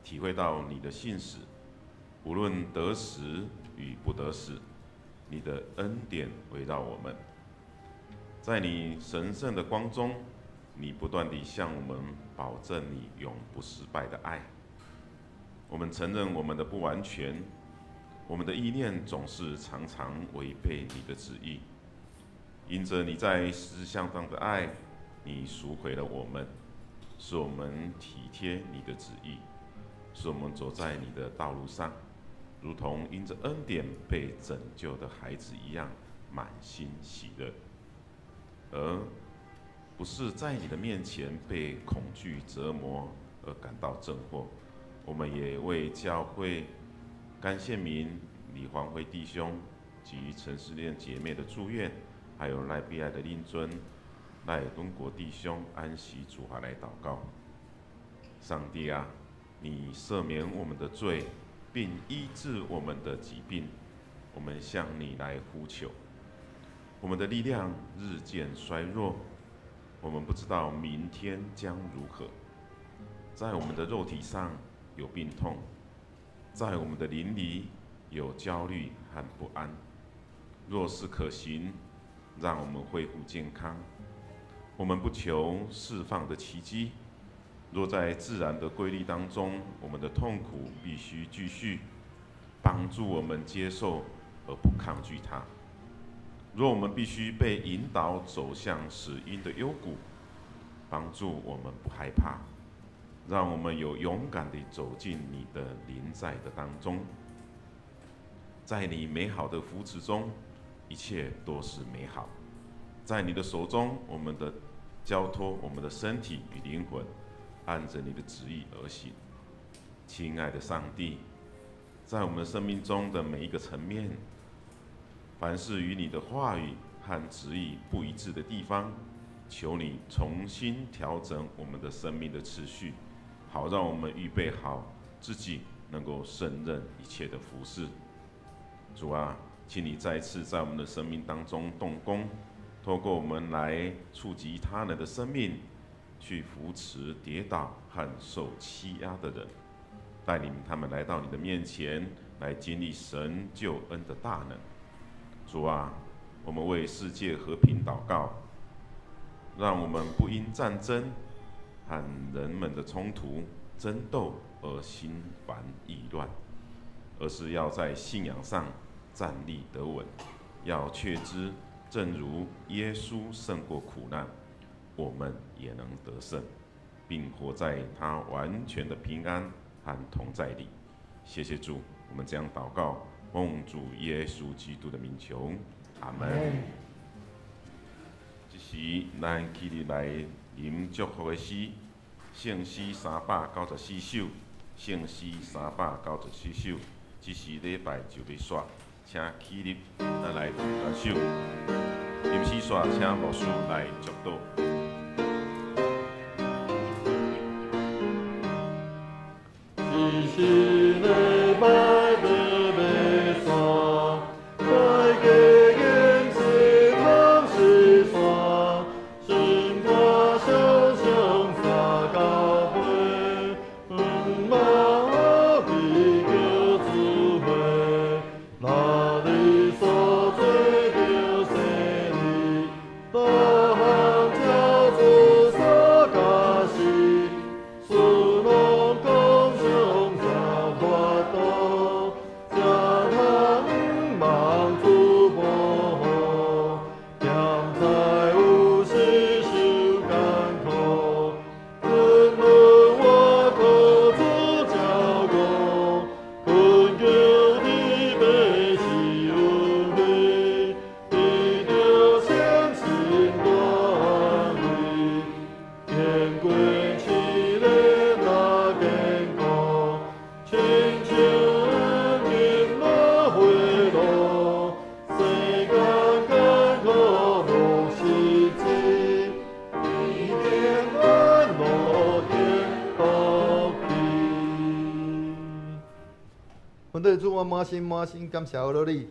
體會到你的信實，無論得時與不得時，你的恩典圍繞我們，在你神聖的光中，你不斷地向我們保證你永不失敗的愛。我們承認我們的不完全，我們的意念總是常常違背你的旨意。因着你在十字架上的愛，你贖回了我們，使我們體貼你的旨意。使我們走在你的道路上，如同因着恩典被拯救的孩子一樣，满心喜乐，而不是在你的面前被恐惧折磨而感到震惑。我们也为教会甘宪民、李黄辉弟兄及陈思念姐妹的住院，还有赖碧爱的令尊赖敦国弟兄安息主怀来祷告。上帝啊，你赦免我们的罪，并医治我们的疾病，我们向你来呼求。我们的力量日渐衰弱，我们不知道明天将如何。在我们的肉体上有病痛，在我们的灵里有焦虑和不安。若是可行，让我们恢复健康。我们不求释放的奇迹。若在自然的规律当中，我们的痛苦必须继续，帮助我们接受而不抗拒它。若我们必须被引导走向死荫的幽谷，帮助我们不害怕，让我们有勇敢地走进你的临在的当中。在你美好的扶持中，一切都是美好。在你的手中，我们的交托，我们的身体与灵魂，按着你的旨意而行。亲爱的上帝，在我们生命中的每一个层面，凡是与你的话语和旨意不一致的地方，求你重新调整我们的生命的次序，好让我们预备好自己，能够胜任一切的服事。主啊，请你再次在我们的生命当中动工，透过我们来触及他人的生命，去扶持跌倒和受欺压的人，带领他们来到你的面前，来经历神救恩的大能。主啊，我们为世界和平祷告，让我们不因战争和人们的冲突争斗而心烦意乱，而是要在信仰上站立得稳，要确知，正如耶稣胜过苦难，我们也能得胜，并活在他完全的平安和同在里。谢谢主，我们这样祷告，奉主耶稣基督的名求，阿门。这时，咱起立来吟祝福的诗，圣诗394首，圣诗394首。这时礼拜就欲煞，请起立，咱来握手。吟诗煞，请牧师来祝祷。一时礼拜就欲散，大家言说通是线，心肝双双三交杯，毋茫彼叫主会，若你所做着生理，大项照主所教示，事拢讲上才法度，才通望主保护。踮在有时受艰苦，无论我靠主照顾，恳求你欲是恩惠，得着圣心大安慰。天过试炼若坚固，亲像金落花露，世间艰苦无实际，一定安乐幸福去。恩典主，我满心满心感谢阿你，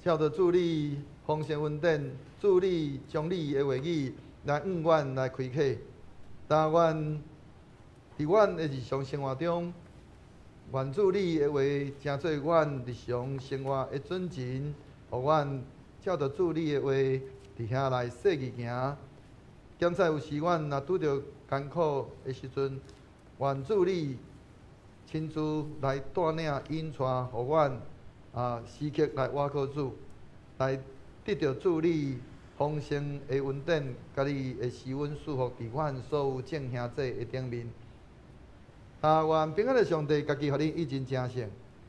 照著主你丰盛恩典，主你将你的话语来向阮来开启，但愿伫阮的日常生活中，愿主你的话成做阮日常生活的准绳，予阮照著主你的话伫遐来细腻行。检采有时阮若拄著艰苦的时阵，愿主你亲自来带领引带，予阮时刻来倚靠主，来得著主你丰盛的恩典，佮你的施恩赐福伫阮所有众兄弟的顶面。愿平安的上帝家己予恁一人成圣，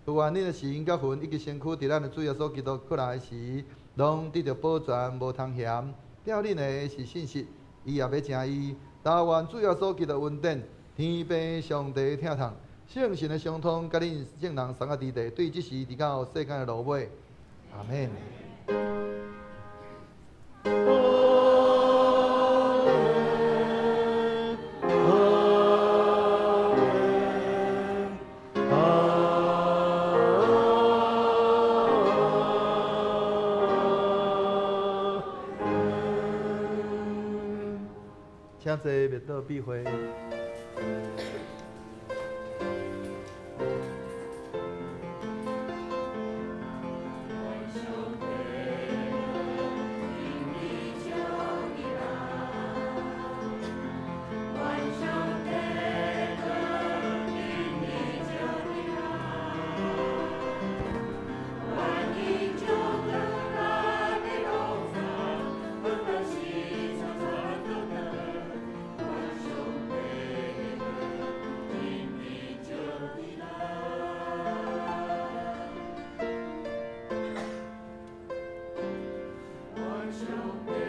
愿恁的心佮魂以及身躯，伫咱的主耶稣基督阁来时，攏得著保全，無通嫌。吊恁的是信實，伊也欲成伊。但願主耶穌基督恩典，天父上帝疼痛，聖神的相通，佮恁眾人三個佇地，對這時直到世間的落尾。阿們。請坐，默禱閉會。 Show.